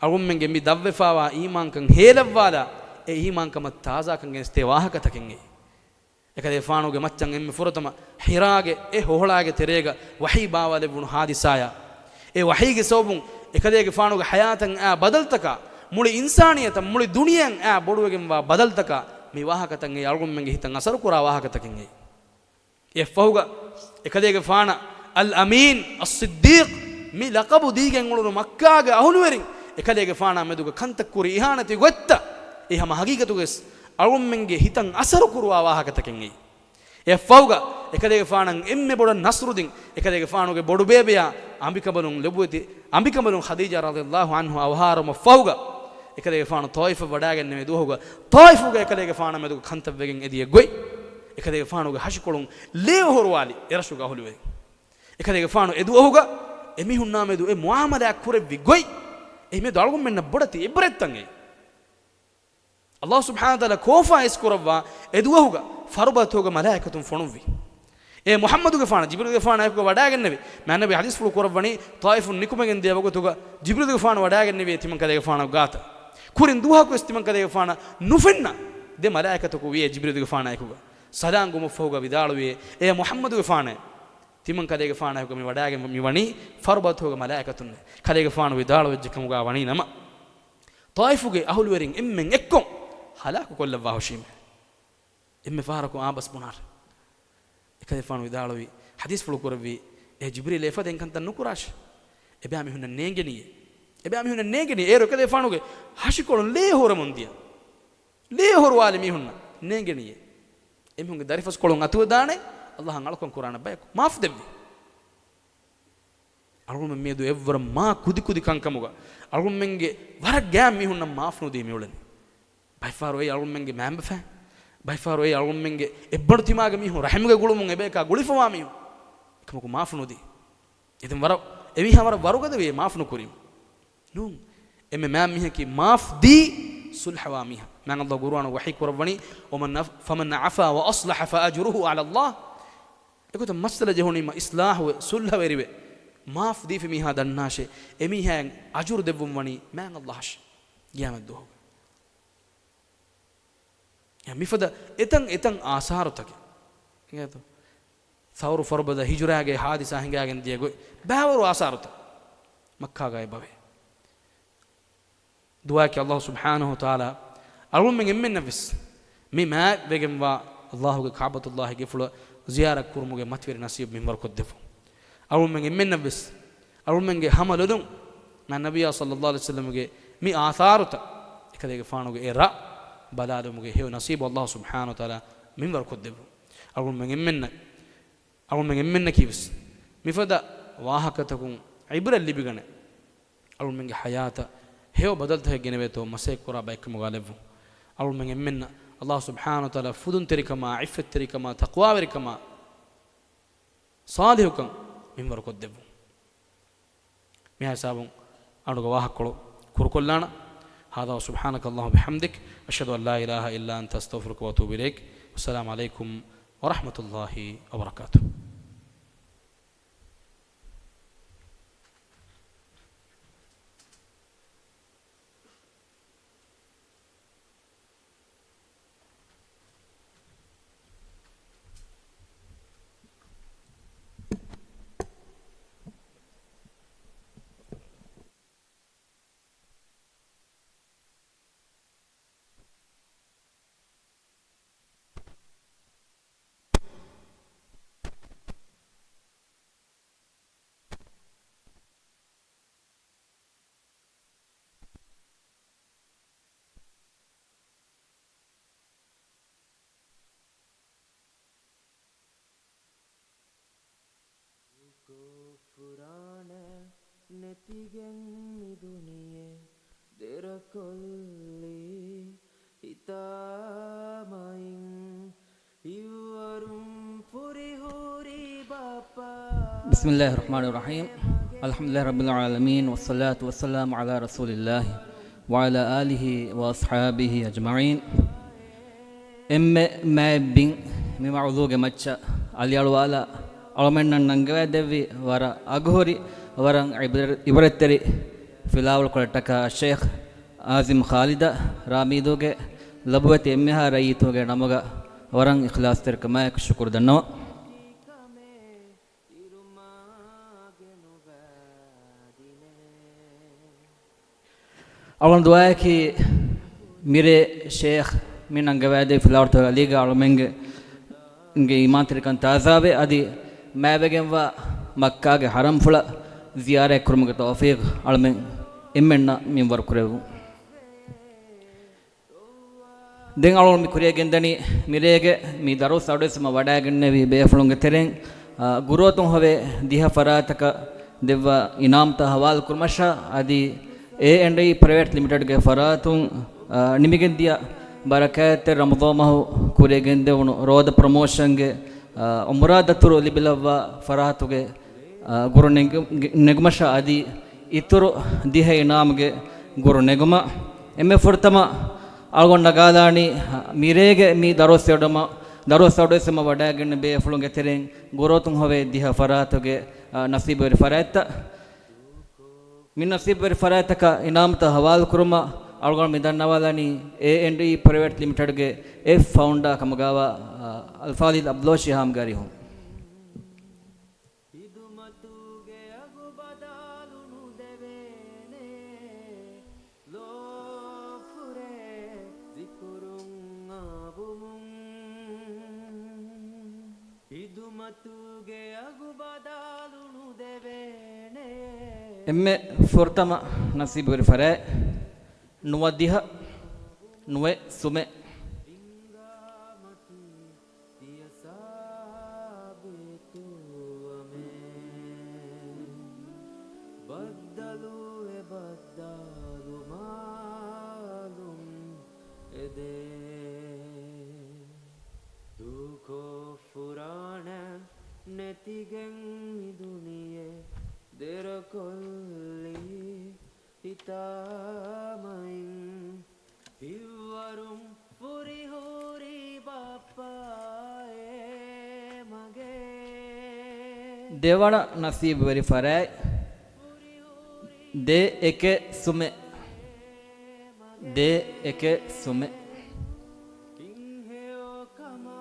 އަޅުގަނޑުމެންގެ މި ދަށްވެފާވާ އީމާންކަން ހޭލައްވާލާ، އެ އީމާންކަމަށް ތާޒާކަން ގެނެސްދޭ ވާހަކަތަކެއް. އެކަލޭގެފާނުގެ މައްޗަށް އެންމެ ފުރަތަމަ ހިރާގެ އެ ހޮހޮޅާގެ ތެރޭގަ ވަޙީ ބާވާލެއްވުނު ހާދިސާޔާ، އެ ވަޙީގެ ސަބަބުން އެކަލޭގެފާނުގެ ޙަޔާތަށް އައި ބަދަލުތަކާ، މުޅި އިންސާނިއްޔަތަށް، މުޅި ދުނިޔެއަށް އައި ބޮޑުވެގެންވާ ބަދަލުތަކާ، މި ވާހަކަތައް އެ އަޅުގަނޑުމެންގެ ހިތަށް އަސަރުކުރާ ވާހަކަތަކެއް. އެއަށްފަހުގަ އެކަލޭގެފާނަށް އަލް އަމީން އައްޞިއްދީޤް މި ލަޤަބު ދީގެން އުޅުނު މައްކާގެ އަހުލުވެރިން އެކަލޭގެފާނާ މެދުގަ ކަންތައް ކުރި އިހާނެތި ގޮތްތައް، އެ ހަމަ ހަގީގަތުގައި އަޅުގަނޑުމެންގެ ހިތަށް އަސަރު ކުރުވާ ވާހަކަތަކެއް. އެއަށްފަހުގަ އެކަލޭގެފާނަށް އެންމެ ބޮޑަށް ނަޞްރު ދިން، އެކަލޭގެފާނުގެ ބޮޑުބޭބެޔާ އަނބިކަނބަލުން ލޮބުވެތި އަނބިކަނބަލުން ޚަދީޖާ ރަޟިޔައްލާހު ޢަންހާ އަވަހާރަވުމަށްފަހުގަ، އެކަލޭގެފާނު ޠާއިފަށް ވަޑައިގެންނެވި ދުވަހުގަ، ޠާއިފުގަ އެކަލޭގެފާނާ މެދުގަ ކަންތައް ވެގެން އެދިޔަ ގޮތް، އެކަލޭގެފާނުގެ ހަށިކޮޅުން ލޭ އޮހޮރުވާލި އެރަށުގެ އަހުލުވެރިން. އެކަލޭގެފާނު އެދުވަހުގަ އެމީހުންނާ މެދު އެ މުޢާމަލާތް ކުރެއްވި ގޮތް، އެމީހުން އަޅުގަނޑުމެންނަށް ބޮޑެތި ޢިބްރަތްތައް. ﷲ ސުބްޙާނަހޫ ވަތަޢާލާ ކޯފާ އިސްކުރައްވާ އެދުވަހުގަ ފަރުބަތުގަ މަލާއިކަތުން ފޮނުއްވި. އޭ މުޙައްމަދުގެފާނަށް ޖިބްރީލުގެފާނާ އެކުގަ ވަޑައިގެންނެވި. މާތް ނަބީ ޙަދީޘްފުޅު ކުރައްވަނީ، ޠާއިފުން ނިކުމެގެން ދިޔަ ވަގުތުގަ ޖިބްރީލުގެފާނު ވަޑައިގެންނެވި ތިމަން ކަލޭގެފާނު ގާތަށް. ކުރިން ދުވަހަކުވެސް ތިމަން ކަލޭގެފާނަށް ނުފެންނަ ދެ މަލާއިކަތަކު ވިޔޭ ޖިބްރީލުގެފާނާ އެކުގަ. ސަލާން ގުމަށްފަހުގަ ވިދާޅުވިޔޭ، އޭ މުޙައްމަދުގެފާނޭ، ތިމަން ކަލޭގެފާނާ އެކުގަ މި ވަޑައިގެން މި ވަނީ ފަރުބަތުގަ މަލާއިކަތުންނޭ. ކަލޭގެފާނު ވިދާޅުވެއްޖެ ކަމުގަ ވަނީ ނަމަ، ޠާއިފުގެ އަހުލުވެރިން އެންމެން އެއްކޮށް ހަލާކު ކޮށްލައްވާ ހުށީމޭ. އެންމެ ފަހަރަކު އާބަސް ބުނާށޭ. އެކަލޭފާނު ވިދާޅުވީ، ޙަދީޘްފުޅު ކުރެއްވީ، އޭ ޖިބްރީލް، އެފަދަ އެކަންތައް ނުކުރާށޭ. އެބައިމީހުންނަށް ނޭނގެނީއޭ. އެބައިމީހުންނަށް ނޭނގެނީ. އޭރު އެކަލޭފާނުގެ ހަށިކޮޅުން ލޭ ހުރަމުން ދިޔަ. ލޭ ހުރުވާލި މީހުންނަށް ނޭނގެނީއޭ. އެމީހުންގެ ދަރިފަސްކޮޅުން އަތުވެދާނެ، ﷲ އަށް އަޅުކަން ކުރާނެ ބަޔަކު. މާފު ދެއްވި. އަޅުގަނޑުމެން މިއަދު އެއްވަރަށް މާ ކުދިކުދި ކަންކަމުގަ އަޅުގަނޑުމެންގެ ވަރަށް ގާތް މީހުންނަށް މާފު ނުދީ މިއުޅެނީ. ބައެއްފަހަރު އެއީ އަޅުގަނޑުމެންގެ މައިންބަފައިން. ބައެއްފަހަރު އެއީ އަޅުގަނޑުމެންގެ އެއްބަނޑު ތިމާގެ މީހުން ރަޙިމުގެ ގުޅުމުން އެބަޔަކާ ގުޅިފަވާ މީހުން. އެކަމަކު މާފު ނުދީ. އެދެން ވަރަށް އެމީހާ ވަރަށް ވަރުގަދަވި އެ މާފު ނުކުރީމަ. ނޫން. އެންމެ މާތް މީހަކީ މާފް ދީ ސުލްހަވާ މީހާ. މާތް ﷲ ޤުރުއާނު ވަޙީ ކުރައްވަނީ، "ومن عف-، فمن عفا وأصلح فأجره على الله." އެގޮތަށް މައްސަލަ ޖެހުނީމަ އިޞްލާޙުވެ ސުލްހަވެރިވެ މާފް ދީފި މީހާ ދަންނާށޭ، އެމީހާއަށް އަޖުރު ދެއްވުން ވަނީ މާތް ﷲ އަށް ޤިޔާމަތް ދުވަހުގަ. އެ މިފަދަ އެތަން އެތަން އާސާރުތަކެއް. އިނގޭތޯ؟ ޘައުރު ފަރުބަދަ ހިޖުރާގެ ޙާދިސާ ހިނގާގެން ދިޔަ ގޮތް ބައިވަރު އާސާރުތައް މައްކާގަ އެބަވޭ. ދުޢާއަކީ ﷲ ސުބްޙާނަހޫ ވަތަޢާލާ އަޅުގަނޑުމެން އެންމެންނަށްވެސް މި މާތްވެގެންވާ ﷲގެ ކަޢުބަތުﷲގެ ގެފުޅަށް ޒިޔާރަތް ކުރުމުގެ މަތިވެރި ނަސީބު މިންވަރު ކޮށްދެއްވުން. އަޅުގަނޑުމެން އެންމެންނަށްވެސް އަޅުގަނޑުމެންގެ ހަމަ ލޮލުން މާތް ނަބިއްޔާ ޞައްލައްލާހު ޢަލައިހި ވަސައްލަމްގެ މި އާސާރުތައް، އެކަލޭގެފާނުގެ އެ ރަށް ބަލާލުމުގެ ހެޔޮ ނަސީބު ﷲ ސުބްޙާނަހޫ ވަތަޢާލާ މިންވަރު ކޮށްދެއްވުން. އަޅުގަނޑުމެން އެންމެންނަށް، އަޅުގަނޑުމެން އެންމެންނަކީވެސް މިފަދަ ވާހަކަތަކުން ޢިބްރަތް ލިބިގަނެ، އަޅުގަނޑުމެންގެ ޙަޔާތަށް ހެޔޮ ބަދަލުތަކެއް ގެނެވޭތޯ މަސައްކަތް ކުރާ ބައެއްކަމުގަ ލެއްވުން. އަޅުގަނޑުމެން އެންމެންނަށް ﷲ ސުބްޙާނަހޫ ވަތަޢާލާ ފުދުންތެރިކަމާ، ޢިއްފަތްތެރިކަމާ، ތަޤްވާވެރިކަމާ، ޞާލިޙުކަން މިންވަރު ކޮށްދެއްވުން. މިހާ ހިސާބުން އަޅުގަ ވާހަކަކޮޅު ކުރުކޮށްލާނަން. هذا وسبحانك اللهم وبحمدك، أشهد أن لا إله إلا أنت، أستغفرك وأتوب إليك. والسلام عليكم ورحمة الله وبركاته. ކުފުރާނެއް ނެތިގެން މި ދުނިޔެ ދެރަކޮށްލީ، ހިތާމައިން ހިތްވަރުން ފުރިހުރި ބައްޕަ. بسم الله الرحمن الرحيم. الحمد لله رب العالمين، والصلاة والسلام على رسول الله وعلى آله وأصحابه أجمعين. އެންމެ މާތް ބިން މި މައުޟޫގެ މައްޗަށް އަލިއަޅުވާލާ، އަޅުމެންނަށް ނަންގަވައިދެއްވި ވަރަށް އަގުހުރި، ވަރަށް ޢިބްރަ-، ޢިބްރަތްތެރި ފިލާވަޅުކޮޅަށްޓަކާ ޝޭޚް އާޒިމް ޚާލިދަށް ރާމީދޫގެ ލަބުވެތި އެންމެހާ ރައްޔިތުގެ ނަމުގަ ވަރަށް އިޚްލާޞްތެރިކަމާއެކު ޝުކުރު ދަންނަވަން. އަޅުގަނޑު ދުޢާއަކީ މިރޭ ޝޭޚް މި ނަންގަވައިދޭ ފިލާވަޅުތަކުގެ އަލީގަ އަޅުމެންގެ އިމާންތެރިކަން ތާޒާވެ، އަދި މާތްވެގެންވާ މައްކާގެ ޙަރަމްފުޅަށް ޒިޔާރަތްކުރުމުގެ ތައުފީޤު އަޅުމެން އެންމެންނަށް މިންވަރު ކުރެއްވުން. ދެން އަޅުގަނޑު މި ކުރިޔަށް ގެންދަނީ މިރޭގެ މި ދަރުސް އަޑުއެއްސުމަށް ވަޑައިގެންނެވި ބޭފުޅުންގެ ތެރެއިން، އާ، ގުރުއަތުން ހޮވޭ ދިހަ ފަރާތަކަށް ދެއްވާ އިނާމްތައް ހަވާލު ކުރުމަށާ އަދި އޭ އެންޑް އީ ޕްރައިވެޓް ލިމިޓެޑްގެ ފަރާތުން، އާ، ނިމިގެންދިޔަ ބަރަކާތްތެރި ރަމަޟާން މަހު ކުރިޔަށް ގެންދެވުނު ރޯދަ ޕްރޮމޯޝަންގެ، އާ، އުމްރާ ދަތުރު ލިބިލައްވާ ފަރާތުގެ އާ، ގުރު ނެގު-، ނެގުމަށާ އަދި އިތުރު ދިހަ އިނާމުގެ ގުރު ނެގުމަށް. އެންމެ ފުރަތަމަ އަޅުގަނޑު ނަގާލާނީ، އާ، މިރޭގެ މި ދަރުސް އެޑުމަ-، ދަރުސް އަޑުއެއްސުމަށް ވަޑައިގެންނެވި ބޭފުޅުންގެ ތެރެއިން ގުރުއަތުން ހޮވޭ ދިހަ ފަރާތުގެ، އާ، ނަސީބުވެރި ފަރާތްތައް. މި ނަސީބުވެރި ފަރާތްތަކަށް އިނާމްތައް ހަވާލު ކުރުމަށް އަޅުގަނޑު މި ދަންނަވާލަނީ އޭ އެންޑް އީ ޕްރައިވެޓް ލިމިޓެޑްގެ އެފް ފައުންޑާ ކަމުގައިވާ، އާ، އަލްފާޟިލް އަބްދުﷲ ޝިހާމްގެ އަރިހުން. ހިދުމަތުގެ އަގު ބަދަލު ނުދެވޭނެ، ލޯފުރޭ ޒިކުރުން އާބުމުން. އެންމެ ފުރަތަމަ ނަސީބުވެރި ފަރާތް ނުވަދިހަ ނުވެ ސުމެ. ތިޔަ ސާބިތުވަމޭ. ބައްދަލުވެ ބައްދަލު މާލުން އެދޭ. ދޫކޮށް ފުރާނަ ނެތިގެން މި ދުނިޔެ ދެރަކޮށްލީ ހިތާމައިން. ހިތްވަރުން ފުރިހުރި ބައްޕާއޭ މަގޭ. ދެވަނަ ނަސީބުވެރި ފަރާތް ދޭ އެކެއް ސުމެ. ދޭ އެކެއް ސުމެ. ހެޔޮ ކަމާ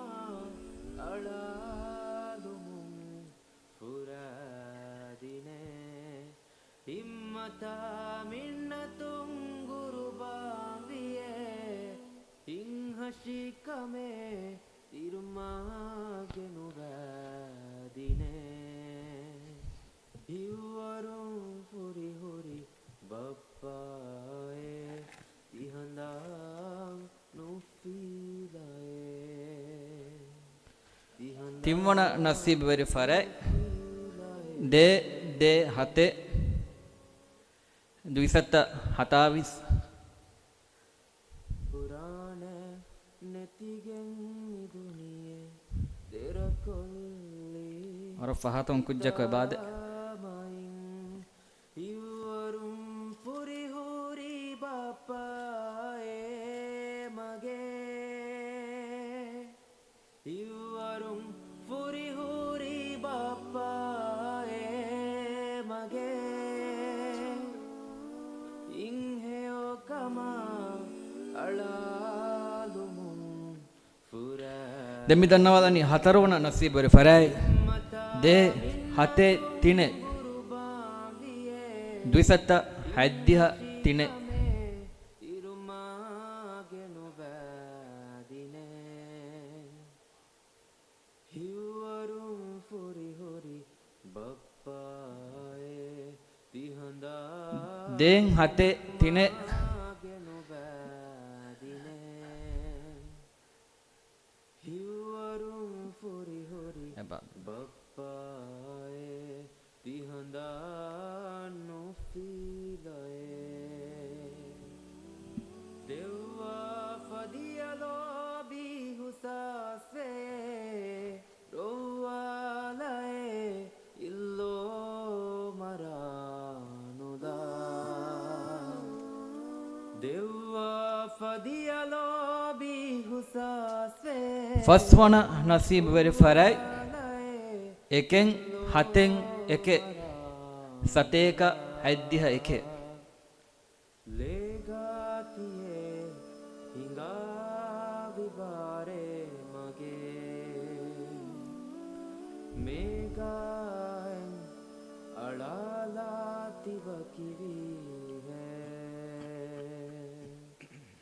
އަޅާލުމުން ފުރާދިނޭ. ހިތްމަތާ މިންނަތުން ގުރުބާންވިޔޭ. ހިތްހަށިކަމޭ ތިރުމާގެ ނުބާދިނޭ. ހިތްވަރުން ފުރިހުރި ބައްޕާއޭ ތިހަނދާން ނުފީލައޭ. ތިންވަނަ ނަސީބުވެރި ފަރާތް ދޭ ދޭ ހަތެއް ދުއިސައްތަ ހަތާވީސް. ފުރާނަ ނެތިގެން މި ދުނިޔެ ދެރަކޮށްލީ. ވަރަށް ފަހަތުން ކުއްޖަކު އެބާދެ. ހިތާމައިން. ހިތްވަރުން ފުރިހުރި ބައްޕާއޭ މަގޭ. ހިތްވަރުން ފުރިހުރި ބައްޕާއޭ މަގޭ. ހިތްހެޔޮ ކަމާ އަޅާލުމުން ދެން މި ދަންނަވާލަނީ ހަތަރުވަނަ ނަސީބުވެރި ފަރާތް ދޭ ހަތެއް ތިނެއް ދުއިސައްތަ ހަތްދިހަ ތިނެއް. ދޭ ހަތެއް ތިނެއް. ހިތްވަރުން ފުރިހުރި އެބަ. ބައްޕާއޭ ތިހަނދާން ނުފީލައޭ. ދެއްވާ ފަދިޔަ ލޯބި ހުސާސްވެ ރޮއްވާލައޭ އިއްލޯ މަރާނުލާ. ދެއްވާ ފަދިޔަ ލޯބި ހުސާސްވެ. ފަސްވަނަ ނަސީބުވެރި ފަރާތް އެކެއް ހަތެއް އެކެއް ސަތޭކަ ހަތްދިހަ އެކެއް. ލޭގާތިއެއް ހިނގާވި ބާރޭ މަގޭ. މޭގާއެއް އަޅާލާ ތިބަ ކިވީހޭ.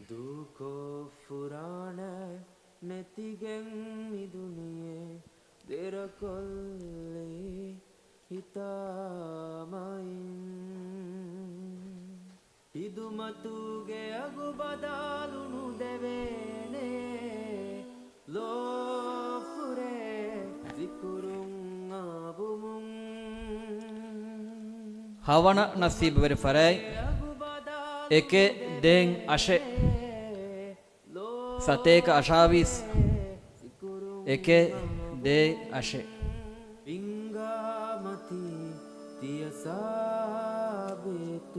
ދޫކޮށް ފުރާނަ ނެތިގެން މި ދުނިޔެ ދެރަކޮށްލީ ހިތާމައިން. ހިދުމަތުގެ އަގު ބަދަލު ނުދެވޭނެ. ލޯފުރޭ ޒިކުރުން އާބުމުން. ހަވަނަ ނަސީބުވެރި ފަރާތް އެކެއް ދޭއް އަށެއް. ސަތޭކަ އަށާވީސް އެކެއް ދޭއް އަށެއް. ހިނގާމަތީ ތިޔަ ސާބިތުވަމޭ.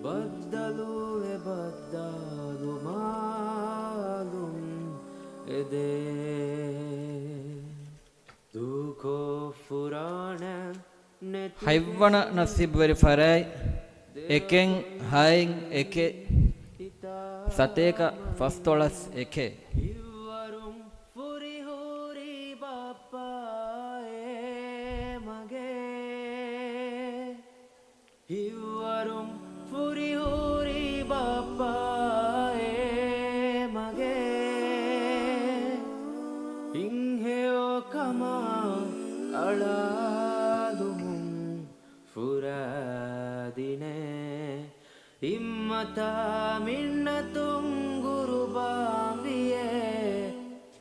ބައްދަލުވެ ބައްދަލު މާލުން އެދޭ. ހަތްވަނަ ނަސީބުވެރި ފަރާތް އެކެއް ހައެއް އެކެއް ސަތޭކަ ފަސްދޮޅަސް އެކެއް. ހިތްވަރުން ފުރިހުރި ބައްޕާއޭ މަގޭ. ހިތްވަރުން ފުރިހުރި ބައްޕާއޭ މަގޭ. ލާލުމުން ފުރާދިނޭ. ހިއްމަތާ މިންނަތުން ގުރުބާން ވިޔޭ.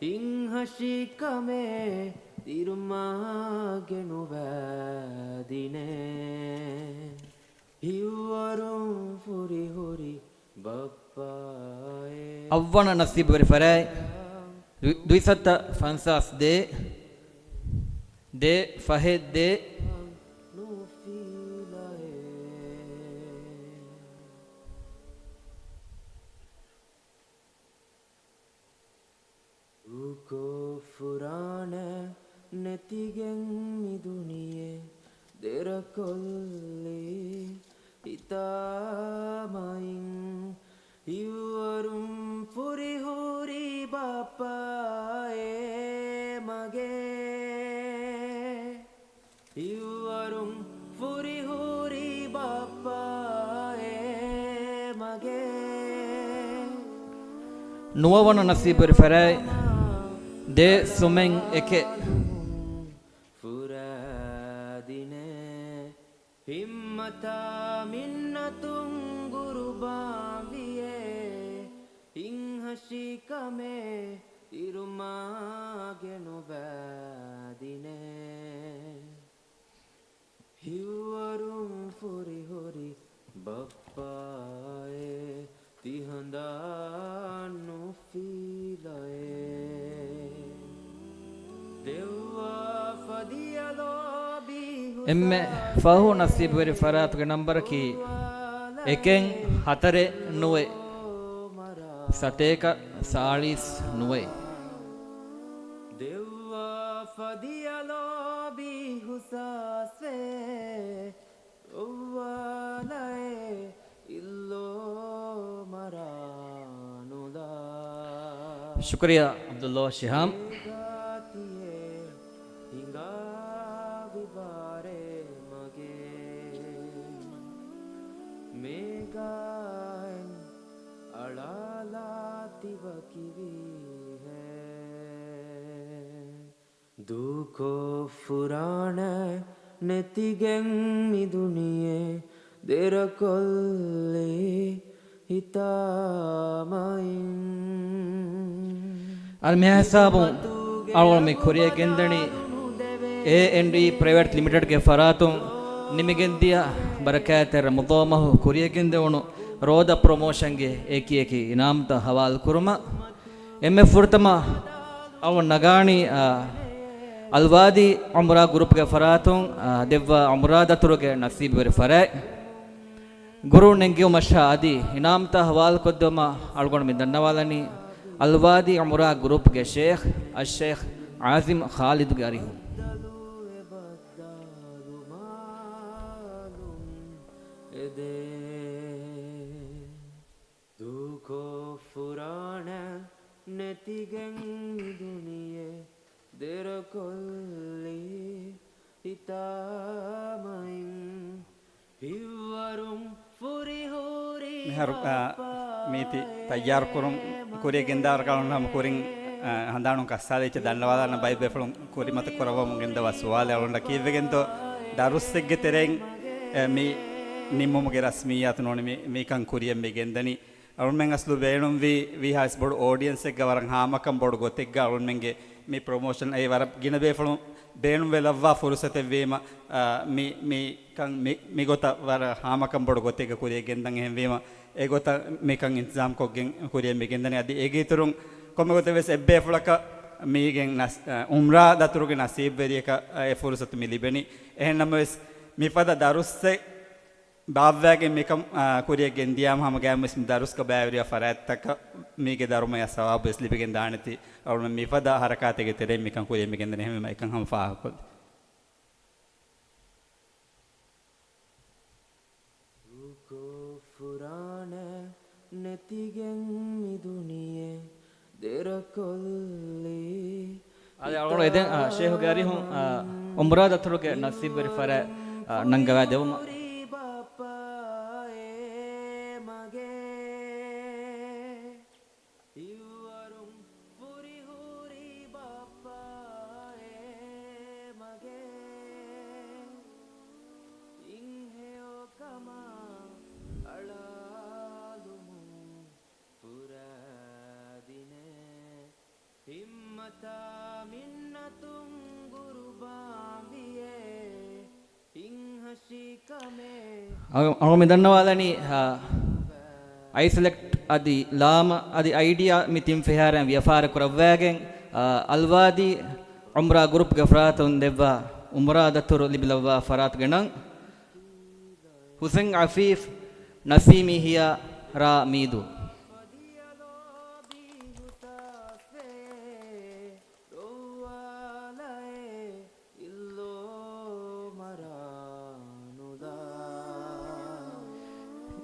ހިތްހަށިކަމެއް ތިރުމާގެ ނުވާދިނޭ. ހިތްވަރުން ފުރިހުރި ބައްޕާއޭ. އަށްވަނަ ނަސީބުވެރި ފަރާތް ދު-، ދުއިސައްތަ ފަންސާސް ދޭއް، ދޭއް ފަހެއް ދޭއް. ނުފިލައޭ. ދޫކޮށް ފުރާނަ ނެތިގެން މި ދުނިޔެ ދެރަކޮށްލީ ހިތާމައިން. ހިތްވަރުން ފުރިހުރި ބައްޕާއޭ މަގޭ. ހިތްވަރުން ފުރިހުރި ބައްޕާއޭ މަގޭ. ނުވަވަނަ ނަސީބުވެރި ފަރާތް ދޭއް ސުމެއް އެކެއް. ފުރާދިނޭ. ހިއްމަތާ މިންނަތުން ގުރުބާން ވިޔޭ. ހިތްހަށިކަމެއް ތިރުމާގެ ނުވާދިނޭ. ހިތްވަރުން ފުރިހުރި ބައްޕާއޭ، ތިހަނދާން ނުފިލައޭ. ދެއްވާ ފަދިޔަ ލޯބި އެންމެ ފަހު ނަސީބުވެރި ފަރާތުގެ ނަންބަރަކީ އެކެއް ހަތަރެއް ނުވެ، ސަތޭކަ ސާޅީސް ނުވެ. ދެއްވާ ފަދިޔަ ލޯބި ހުސާސްވެ، އޮއްވާލައޭ އިއްލޯ މަރާނުލާ. ޝުކުރިއްޔާ ޢަބްދުﷲ ޝިހާމް. އޭގާތިއޭ ހިނގާވި ބާރޭ މަގޭ. މޭގާއިން އަޅާލާ ތި ވަކިވީހޭ. ދޫކޮށް ފުރާނަ ނެތިގެން މި ދުނިޔެ ދެރަކޮށްލީ ހިތާމައިން. އަދި މިހާ ހިސާބުން އަޅުގަނޑު މި ކުރިއަށް ގެންދަނީ އޭ އެންޑް އީ ޕްރައިވެޓް ލިމިޓެޑްގެ ފަރާތުން ނިމިގެންދިޔަ ބަރަކާތްތެރި ރަމަޟާން މަހު ކުރިއަށް ގެންދެވުނު ރޯދަ ޕްރޮމޯޝަންގެ އެކި އެކި އިނާމްތައް ހަވާލު ކުރުމަށް. އެންމެ ފުރަތަމަ އަޅުގަނޑު ނަގާނީ، އާ، އަލްވާދީ އުމްރާ ގްރޫޕްގެ ފަރާތުން، އާ، ދެއްވާ އުމްރާ ދަތުރުގެ ނަސީބުވެރި ފަރާތް. ގުރޫ ނެންގެވުމަށާ އަދި އިނާމްތައް ހަވާލުކޮށްދެވުމަށް އަޅުގަނޑު މި ދަންނަވާލަނީ އަލްވާދީ އުމްރާ ގްރޫޕްގެ ޝޭޚް އައްޝޭޚް ޢާޒިމް ޚާލިދުގެ އަރިހުން. ދޫކޮށް ފުރާނަ ނެތިގެން މި ދުނިޔެ ދެރަކޮށްލީ ހިތާމައިން. ހިތްވަރުން ފުރިހުރި މިހާރު، އާ، މީތި ތައްޔާރުކުރުން ކުރިއަށް ގެންދާރަކަށް ހަމަ ކުރިން، އާ، ހަނދާނުން ކައްސާލިއްޗަށް ދަންނަވާލާނަ ބައެއް ބޭފުޅުން ކުރިމަތި ކުރައްވަމުން ގެންދަވާ ސުވާލެއް އަޅުގަނޑަށް ކީއްވެގެންތޯ ދަރުއްސެއްގެ ތެރެއިން، އެ، މި ނިންމުމުގެ ރަސްމިއްޔާތު ނޫނީ މި، މިކަން ކުރިއަށް މި ގެންދަނީ. އަޅުމެން އަސްލު ބޭނުންވީ، ވީހާވެސް ބޮޑު އޯޑިއެންސެއްގަ ވަރަށް ހާމަކަން ބޮޑު ގޮތެއްގަ އަޅުމެންގެ މި ޕްރޮމޯޝަން އެއީ ވަރަށް ގިނަ ބޭފުޅުން ބޭނުންވެލައްވާ ފުރުސަތެއްވީމަ، އާ، މި، މިކަން، މި، މިގޮތަށް ވަރަށް ހާމަކަން ބޮޑު ގޮތެއްގަ ކުރިއަށް ގެންދަން އެހެންވީމަ، އެގޮތަށް މިކަން އިންތިޒާމްކޮށްގެން ކުރިއަށް މި ގެންދަނީ. އަދި އޭގެ އިތުރުން ކޮންމެ ގޮތެއް ވެސް އެއްބޭފުޅަކަށް މީގެން ނަސް-، އާ، އުމްރާ ދަތުރުގެ ނަސީބުވެރިޔަކަށް އެ ފުރުސަތު މި ލިބެނީ. އެހެން ނަމަވެސް، މިފަދަ ދަރުއްސެއް ބާއްވާގެން މިކަން، އާ، ކުރިއަށް ގެންދިޔާމަ ހަމަ ގައިމުވެސް މި ދަރުސްގަ ބައިވެރިވާ ފަރާތްތަކަށް މީގެ ދަރުމަޔާ ސަވާބުވެސް ލިބިގެން ދާނެތީ. އަޅުމެން މިފަދަ ހަރަކާތެއްގެ ތެރެއިން މިކަން ކުރިއަށް މި ގެންދަނީ. އެހެންވީމަ އެކަން ހަމަ ފާހަގަކޮށްލި. ދޫކޮށް ފުރާނަ ނެތިގެން މި ދުނިޔެ ދެރަކޮށްލީ. އާދެ، އަޅުގަނޑު އެދެން، އާ، ޝޭހުގެ އަރިހުން، އާ، އުމްރާ ދަތުރުގެ ނަސީބުވެރި ފަރާތް، އާ، ނަންގަވާ ދެވުމަށް. އަޅު، އަޅުގަނޑު މި ދަންނަވާލަނީ، އާ، އައިސެލެކްޓް އަދި ލާމަ އަދި އައިޑިއާ މި ތިން ފިހާރައިން ވިޔަފާރި ކުރައްވައިގެން، އާ، އަލްވާދީ ޢުމްރާ ގްރޫޕްގެ ފަރާތުން ދެއްވާ ޢުމްރާ ދަތުރު ލިބިލައްވާ ފަރާތުގެ ނަން، ހުސެން އަފީފް، ނަސީމީ ހިޔާ، ރ. މީދޫ.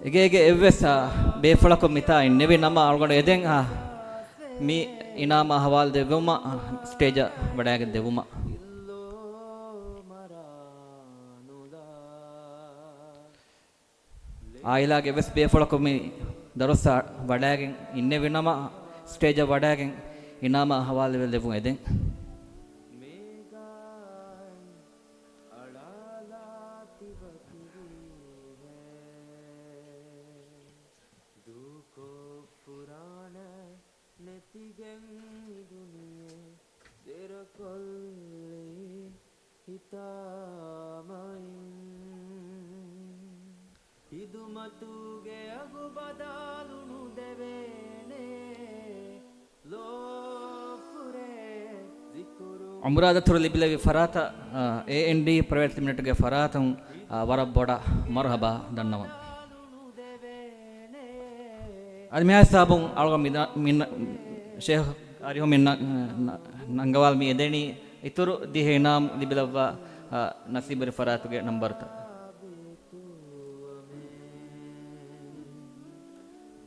އެގޭގެ އެއްވެސް، އާ، ބޭފުޅަކު މިތާ އިންނެވި ނަމަ، އަޅުގަނޑު އެދެން، އާ، މި އިނާމާ ހަވާލު ދެއްވުމަށް، އާ، ސްޓޭޖަށް ވަޑައިގެން ދެއްވުމަށް. އާއިލާގެ އެއްވެސް ބޭފުޅަކު މި ދަރުސްއަށް ވަޑައިގެން އިންނެވި ނަމަ، ސްޓޭޖަށް ވަޑައިގެން އިނާމާ ހަވާލުވެ ލެއްވުން އެދެން. ދޫކޮށް ފުރާނަ ނެތިގެން މި ދުނިޔެ ދެރަކޮށްލީ ހިތާމައިން. ހިދުމަތުގެ އަގު ބަދަލު ނުދެވޭނެ. ޢުމްރާ ދަތުރު ލިބިލެވި ފަރާތަށް، އާ، އޭ އެންޑީ ޕްރައިވެޓް ލިމިޓެޑްގެ ފަރާތުން، އާ، ވަރަށް ބޮޑަށް މަރުޙަބާ ދަންނަވަން. އަދި މިހާ ހިސާބުން އަޅުގަނޑު މި ދަ-، މި ނަ-، ޝޭޚް އަރިހު މި ނަ-، ނަ-، ނަންގަވާލް މި އެދެނީ އިތުރު ދިހަ އިނާމް ލިބިލައްވާ، އާ، ނަސީބުވެރި ފަރާތުގެ ނަންބަރުތައް.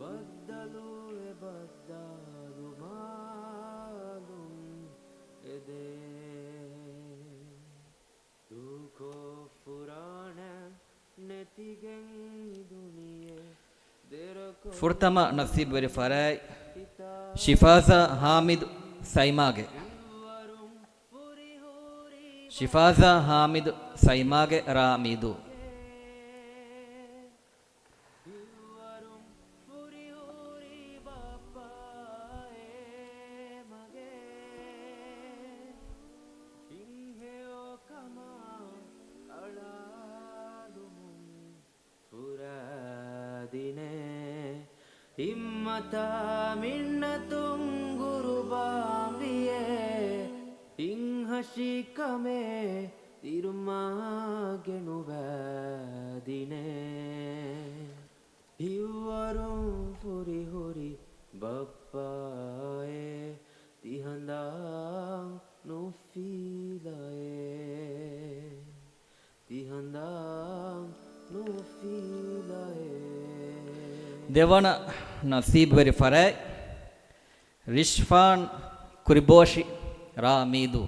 ބައްދަލުވެ ބައްދާލު މާލުން އެދޭ. ދޫކޮށް ފުރާނަ ނެތިގެން މި ދުނިޔެ ދެރަކޮށް. ފުރަތަމަ ނަސީބުވެރި ފަރާތް ޝިފާޒާ ހާމިދު ސައިމާގެ. ޝިފާޒާ ހާމިދު ސައިމާގެ، ރ. މީދޫ. ދިއުވަރުން ފުރިހުރި ބައްޕާއޭ މަގޭ. ހިތްހެޔޮކަމާ އަޅާލުމުން ފުރާދިނޭ. ހިތްމަތާ މިންނަތުން ގުރުބާންވިއޭ. ހިތްހަށިކަމޭ ތިރުމާގެ ނުބައިދިނޭ. ހިތްވަރުން ފުރިހުރި ބައްޕާއޭ، ތިހަނދާން ނުފީލައޭ. ތިހަނދާން ނުފީލައޭ. ދެވަނަ ނަސީބުވެރި ފަރާތް ރިޝްފާން ކުރިބޯޝި، ރ. މީދޫ.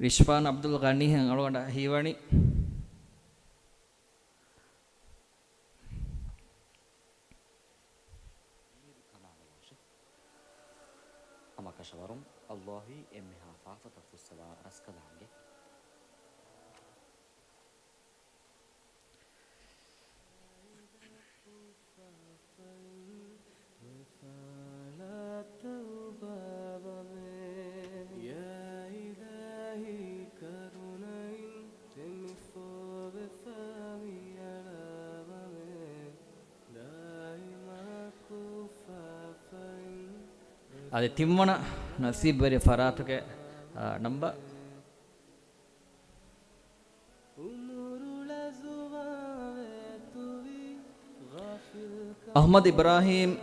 ރިޝްފާން ޢަބްދުލް ޣަނީހެން އަޅުގަނޑަށް ހީވަނީ. ހަމަކަށަވަރުން ﷲ އީ އެންމެހާ ފާފަތައް ފުއްސަވާ ރަސްކަލާނގެ. އަދި ތިންވަނަ ނަސީބުވެރި ފަރާތުގެ، އާ، ނަންބަ. އަޙްމަދު އިބްރާހީމް،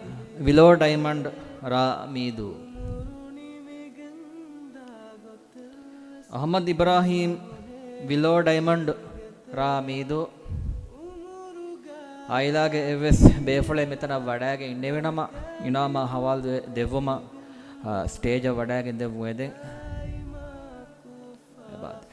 ވިލޯ ޑައިމަންޑް، ރ. މީދޫ. އަޙްމަދު އިބްރާހީމް، ވިލޯ ޑައިމަންޑް، ރ. މީދޫ. އާއިލާގެ އެއްވެސް ބޭފުޅެއް މިތަނަށް ވަޑައިގެން އިންނެވިނަމަ، އިނާމާ ހަވާލު ދެ-، ދެއްވުމަށް، އާ، ސްޓޭޖަށް ވަޑައިގެން ދެއްވުން އެދެން. އެބާދެ.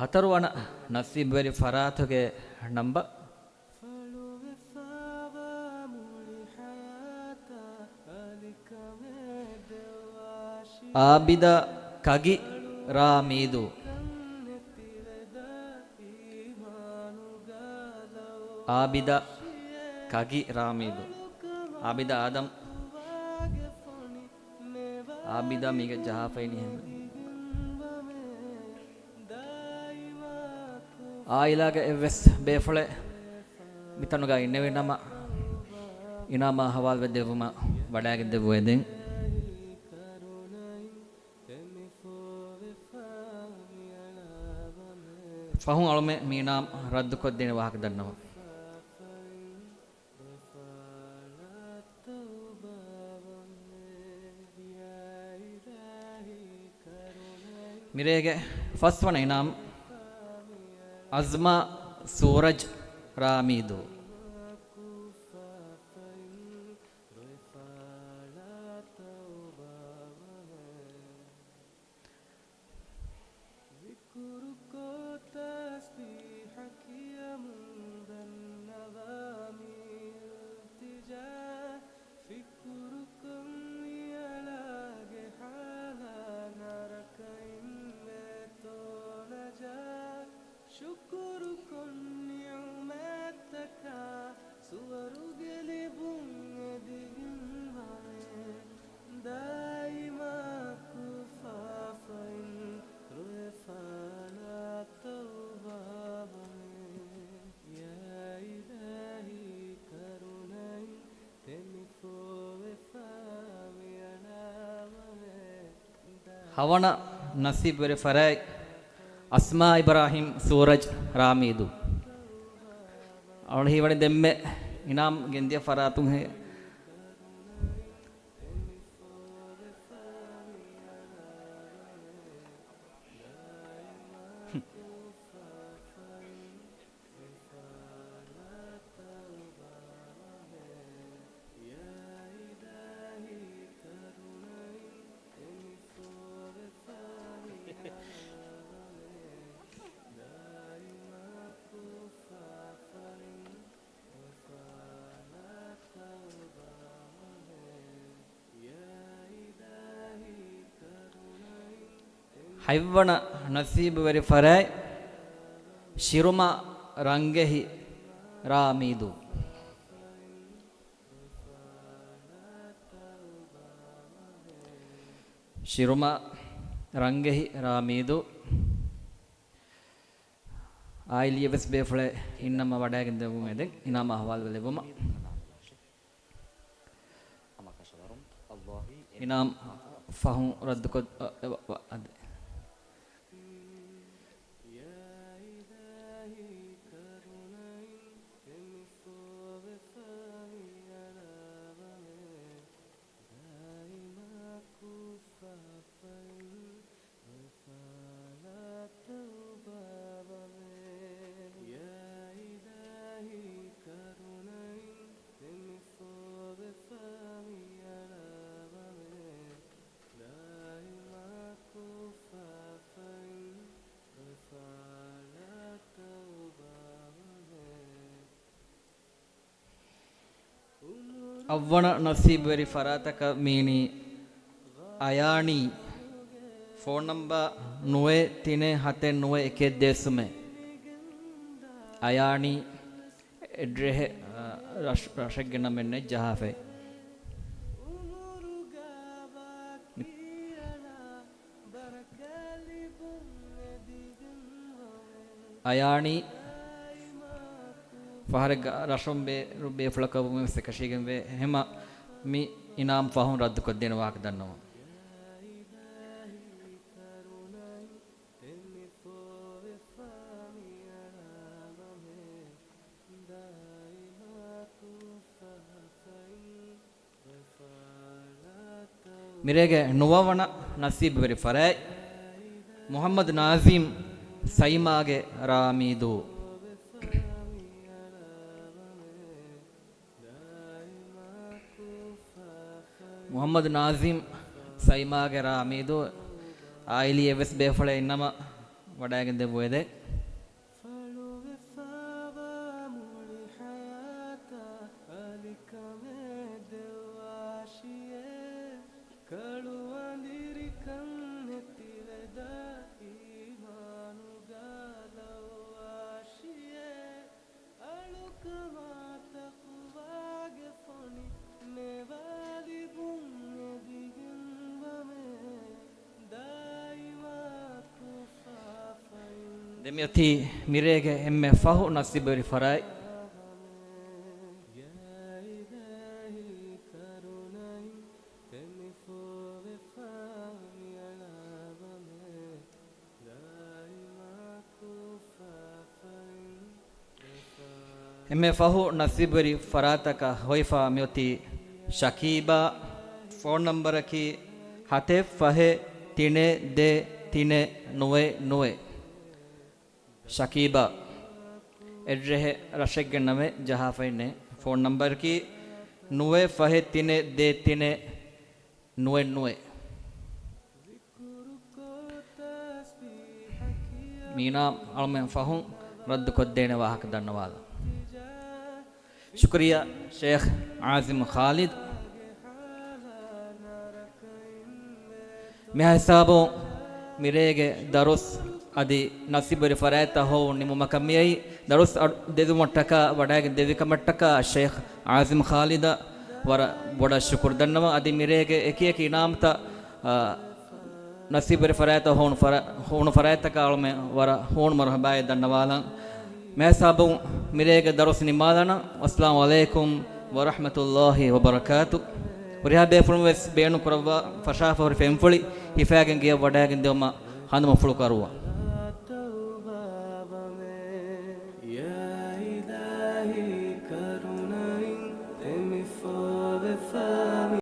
ހަތަރުވަނަ ނަސީބުވެރި ފަރާތުގެ ނަންބަ. އާބިދާ ކަގި ރާ މީދޫ. އާބިދާ ކަގި ރާ މީދޫ. އާބިދާ އާދަމް. އާބިދާ މީގެ ޖަހާފައިނީ ހެން. އާއިލާގެ އެއްވެސް ބޭފުޅެއް މިތަނުގަ އިންނެވި ނަމަ، އިނާމާ ހަވާލުވެ ދެއްވުމަށް ވަޑައިގެން ދެއްވުވޭ ދެން. ފަހުން އަޅުމެން މި އިނާމް ރައްދުކޮށްދޭނެ ވާހަކަ ދަންނަވަން. މިރޭގެ ފަސްވަނަ އިނާމް، އަޒްމާ ސޫރަޖް ރާ މީދޫ. ޒިކުރުކޮށް ތަސްބީޙަ ކިޔަމުން ދަންނަވާ މި އިލްތިޖާ، ފިކުރުކޮށް މިއަޅާގެ ޙާލާ ނަރަކައިން ވޭތޯ ނަޖާ، ޝުކުރުކޮށް ނިޢުމަތްތަކާ ސުވަރުގެ ލިބުން އެދިގެންވަމޭ. ދާއިމާ ކުފާފައިން ރޮއެފާނާ ތައުބާވަމޭ. ޔާ އިލާހީ ކަރުނައިން ތެމިފޯވެފާ މިއަނާވަމޭ. ހަވަނަ ނަސީބުވެރި ފަރާތް އަސްމާ އިބްރާހިމް ސޫރަޖް ރާމީދު. އަޅު ހީވަނީ ދެންމެ އިނާމް ގެންދިޔަ ފަރާތުން ހޭ. ހަތްވަނަ ނަސީބުވެރި ފަރާތް ޝިރުމާ ރަންގެހި ރާމީދު. ޝިރުމާ ރަންގެހި ރާމީދު. އާއިލީ އެއްވެސް ބޭފުޅެއް އިންނަމަ ވަޑައިގެން ދެވުމެ ދެން އިނާމާ ހަވާލުވެ ލެއްވުމަށް. އިނާމް ފަހުން ރައްދުކޮށް، އަ، އަ، އަ، އަދި. އަށްވަނަ ނަސީބުވެރި ފަރާތަކަށް މީނީ އަޔާނީ. ފޯން ނަމްބަރ ނުވައެއް ތިނެއް ހަތެއް ނުވަ އެކެއް ދޭއްސުމެއް. އަޔާނީ އެޑްރެހެއް، އަ، ރަށް، ރަށެއްގެ ނަމެއް ނެތް ޖަހާފައި. އަޔާނީ ފަހަރެއްގަ ރަށުން ބޭރު ބޭފުޅަކަށް ވުމެއް ވެސް އެކަށީގެންވޭ. ހަމަ މި އިނާމް ފަހުން ރައްދުކޮށްދޭނެ ވާހަކަ ދަންނަވަން. މިރޭގެ ނުވަވަނަ ނަސީބުވެރި ފަރާތް މުޙައްމަދު ނާޒީމް ސައިމާގެ ރާމީދޫ. މުޙައްމަދު ނާޒީމް ސައިމާގެ ރާމީދޫ. އާއިލީ އެއްވެސް ބޭފުޅެއް އިންނަމަ ވަޑައިގެން ދެއްވުވެދެ. ދެމިއޮތީ މިރޭގެ އެންމެ ފަހު ނަސީބުވެރި ފަރާތް. އެންމެ ފަހު ނަސީބުވެރި ފަރާތަކަށް ހޮވިފަ މިއޮތީ ޝަކީބާ. ފޯން ނަމްބަރަކީ ހަތެއް ފަހެއް ތިނެއް ދޭއް ތިނެއް ނުވެ ނުވެ. ޝަކީބާ. އެއްރެހެއް ރަށެއްގެ ނަމެއް ޖަހާފައެއް ނެތް. ފޯން ނަމްބަރަކީ ނުވެ ފަހެއް ތިނެއް ދޭއް ތިނެއް ނުވެ ނުވެ. މީނާ އަޅުމެން ފަހުން ރައްދުކޮށްދޭނެ ވާހަކަ ދަންނަވާލަން. ޝުކުރިއްޔާ ޝޭޚް އާޒިމް ޚާލިދު. މިހާ ހިސާބުން މިރޭގެ ދަރުސް އަދި ނަސީބުވެރި ފަރާތްތައް ހޮވުން ނިމުމަކަށް މިއައީ. ދަރުސް އަޑު ދެވުމަށްޓަކާ ވަޑައިގެން ދެއްވި ކަމަށްޓަކާ ޝޭޚް އާޒިމް ޚާލިދަށް ވަރަށް ބޮޑަށް ޝުކުރު ދަންނަވަން. އަދި މިރޭގެ އެކި އެކި އިނާމްތައް، އާ، ނަސީބުވެރި ފަރާތްތައް ހޮވުނު ފަރާ-، ހޮވުނު ފަރާތްތަކަށް އަޅުމެން ވަރަށް ހޫނު މަރުހަބާއެއް ދަންނަވާލަން. މިހިސާބުން މިރޭގެ ދަރުސް ނިންމާލާނަން. އައްސަލާމު ޢަލައިކުމް ވަރަޙްމަތުﷲި ވަބަރަކާތު. ހުރިހާ ބޭފުޅުން ވެސް ބޭނުން ކުރައްވާ ފަށާފަ ހުރި ފެންފުޅި ހިފާގެން ގެޔަށް ވަޑައިގެން ދިއުމަށް ހަނދުމަ ފުޅު ކަރުވާ.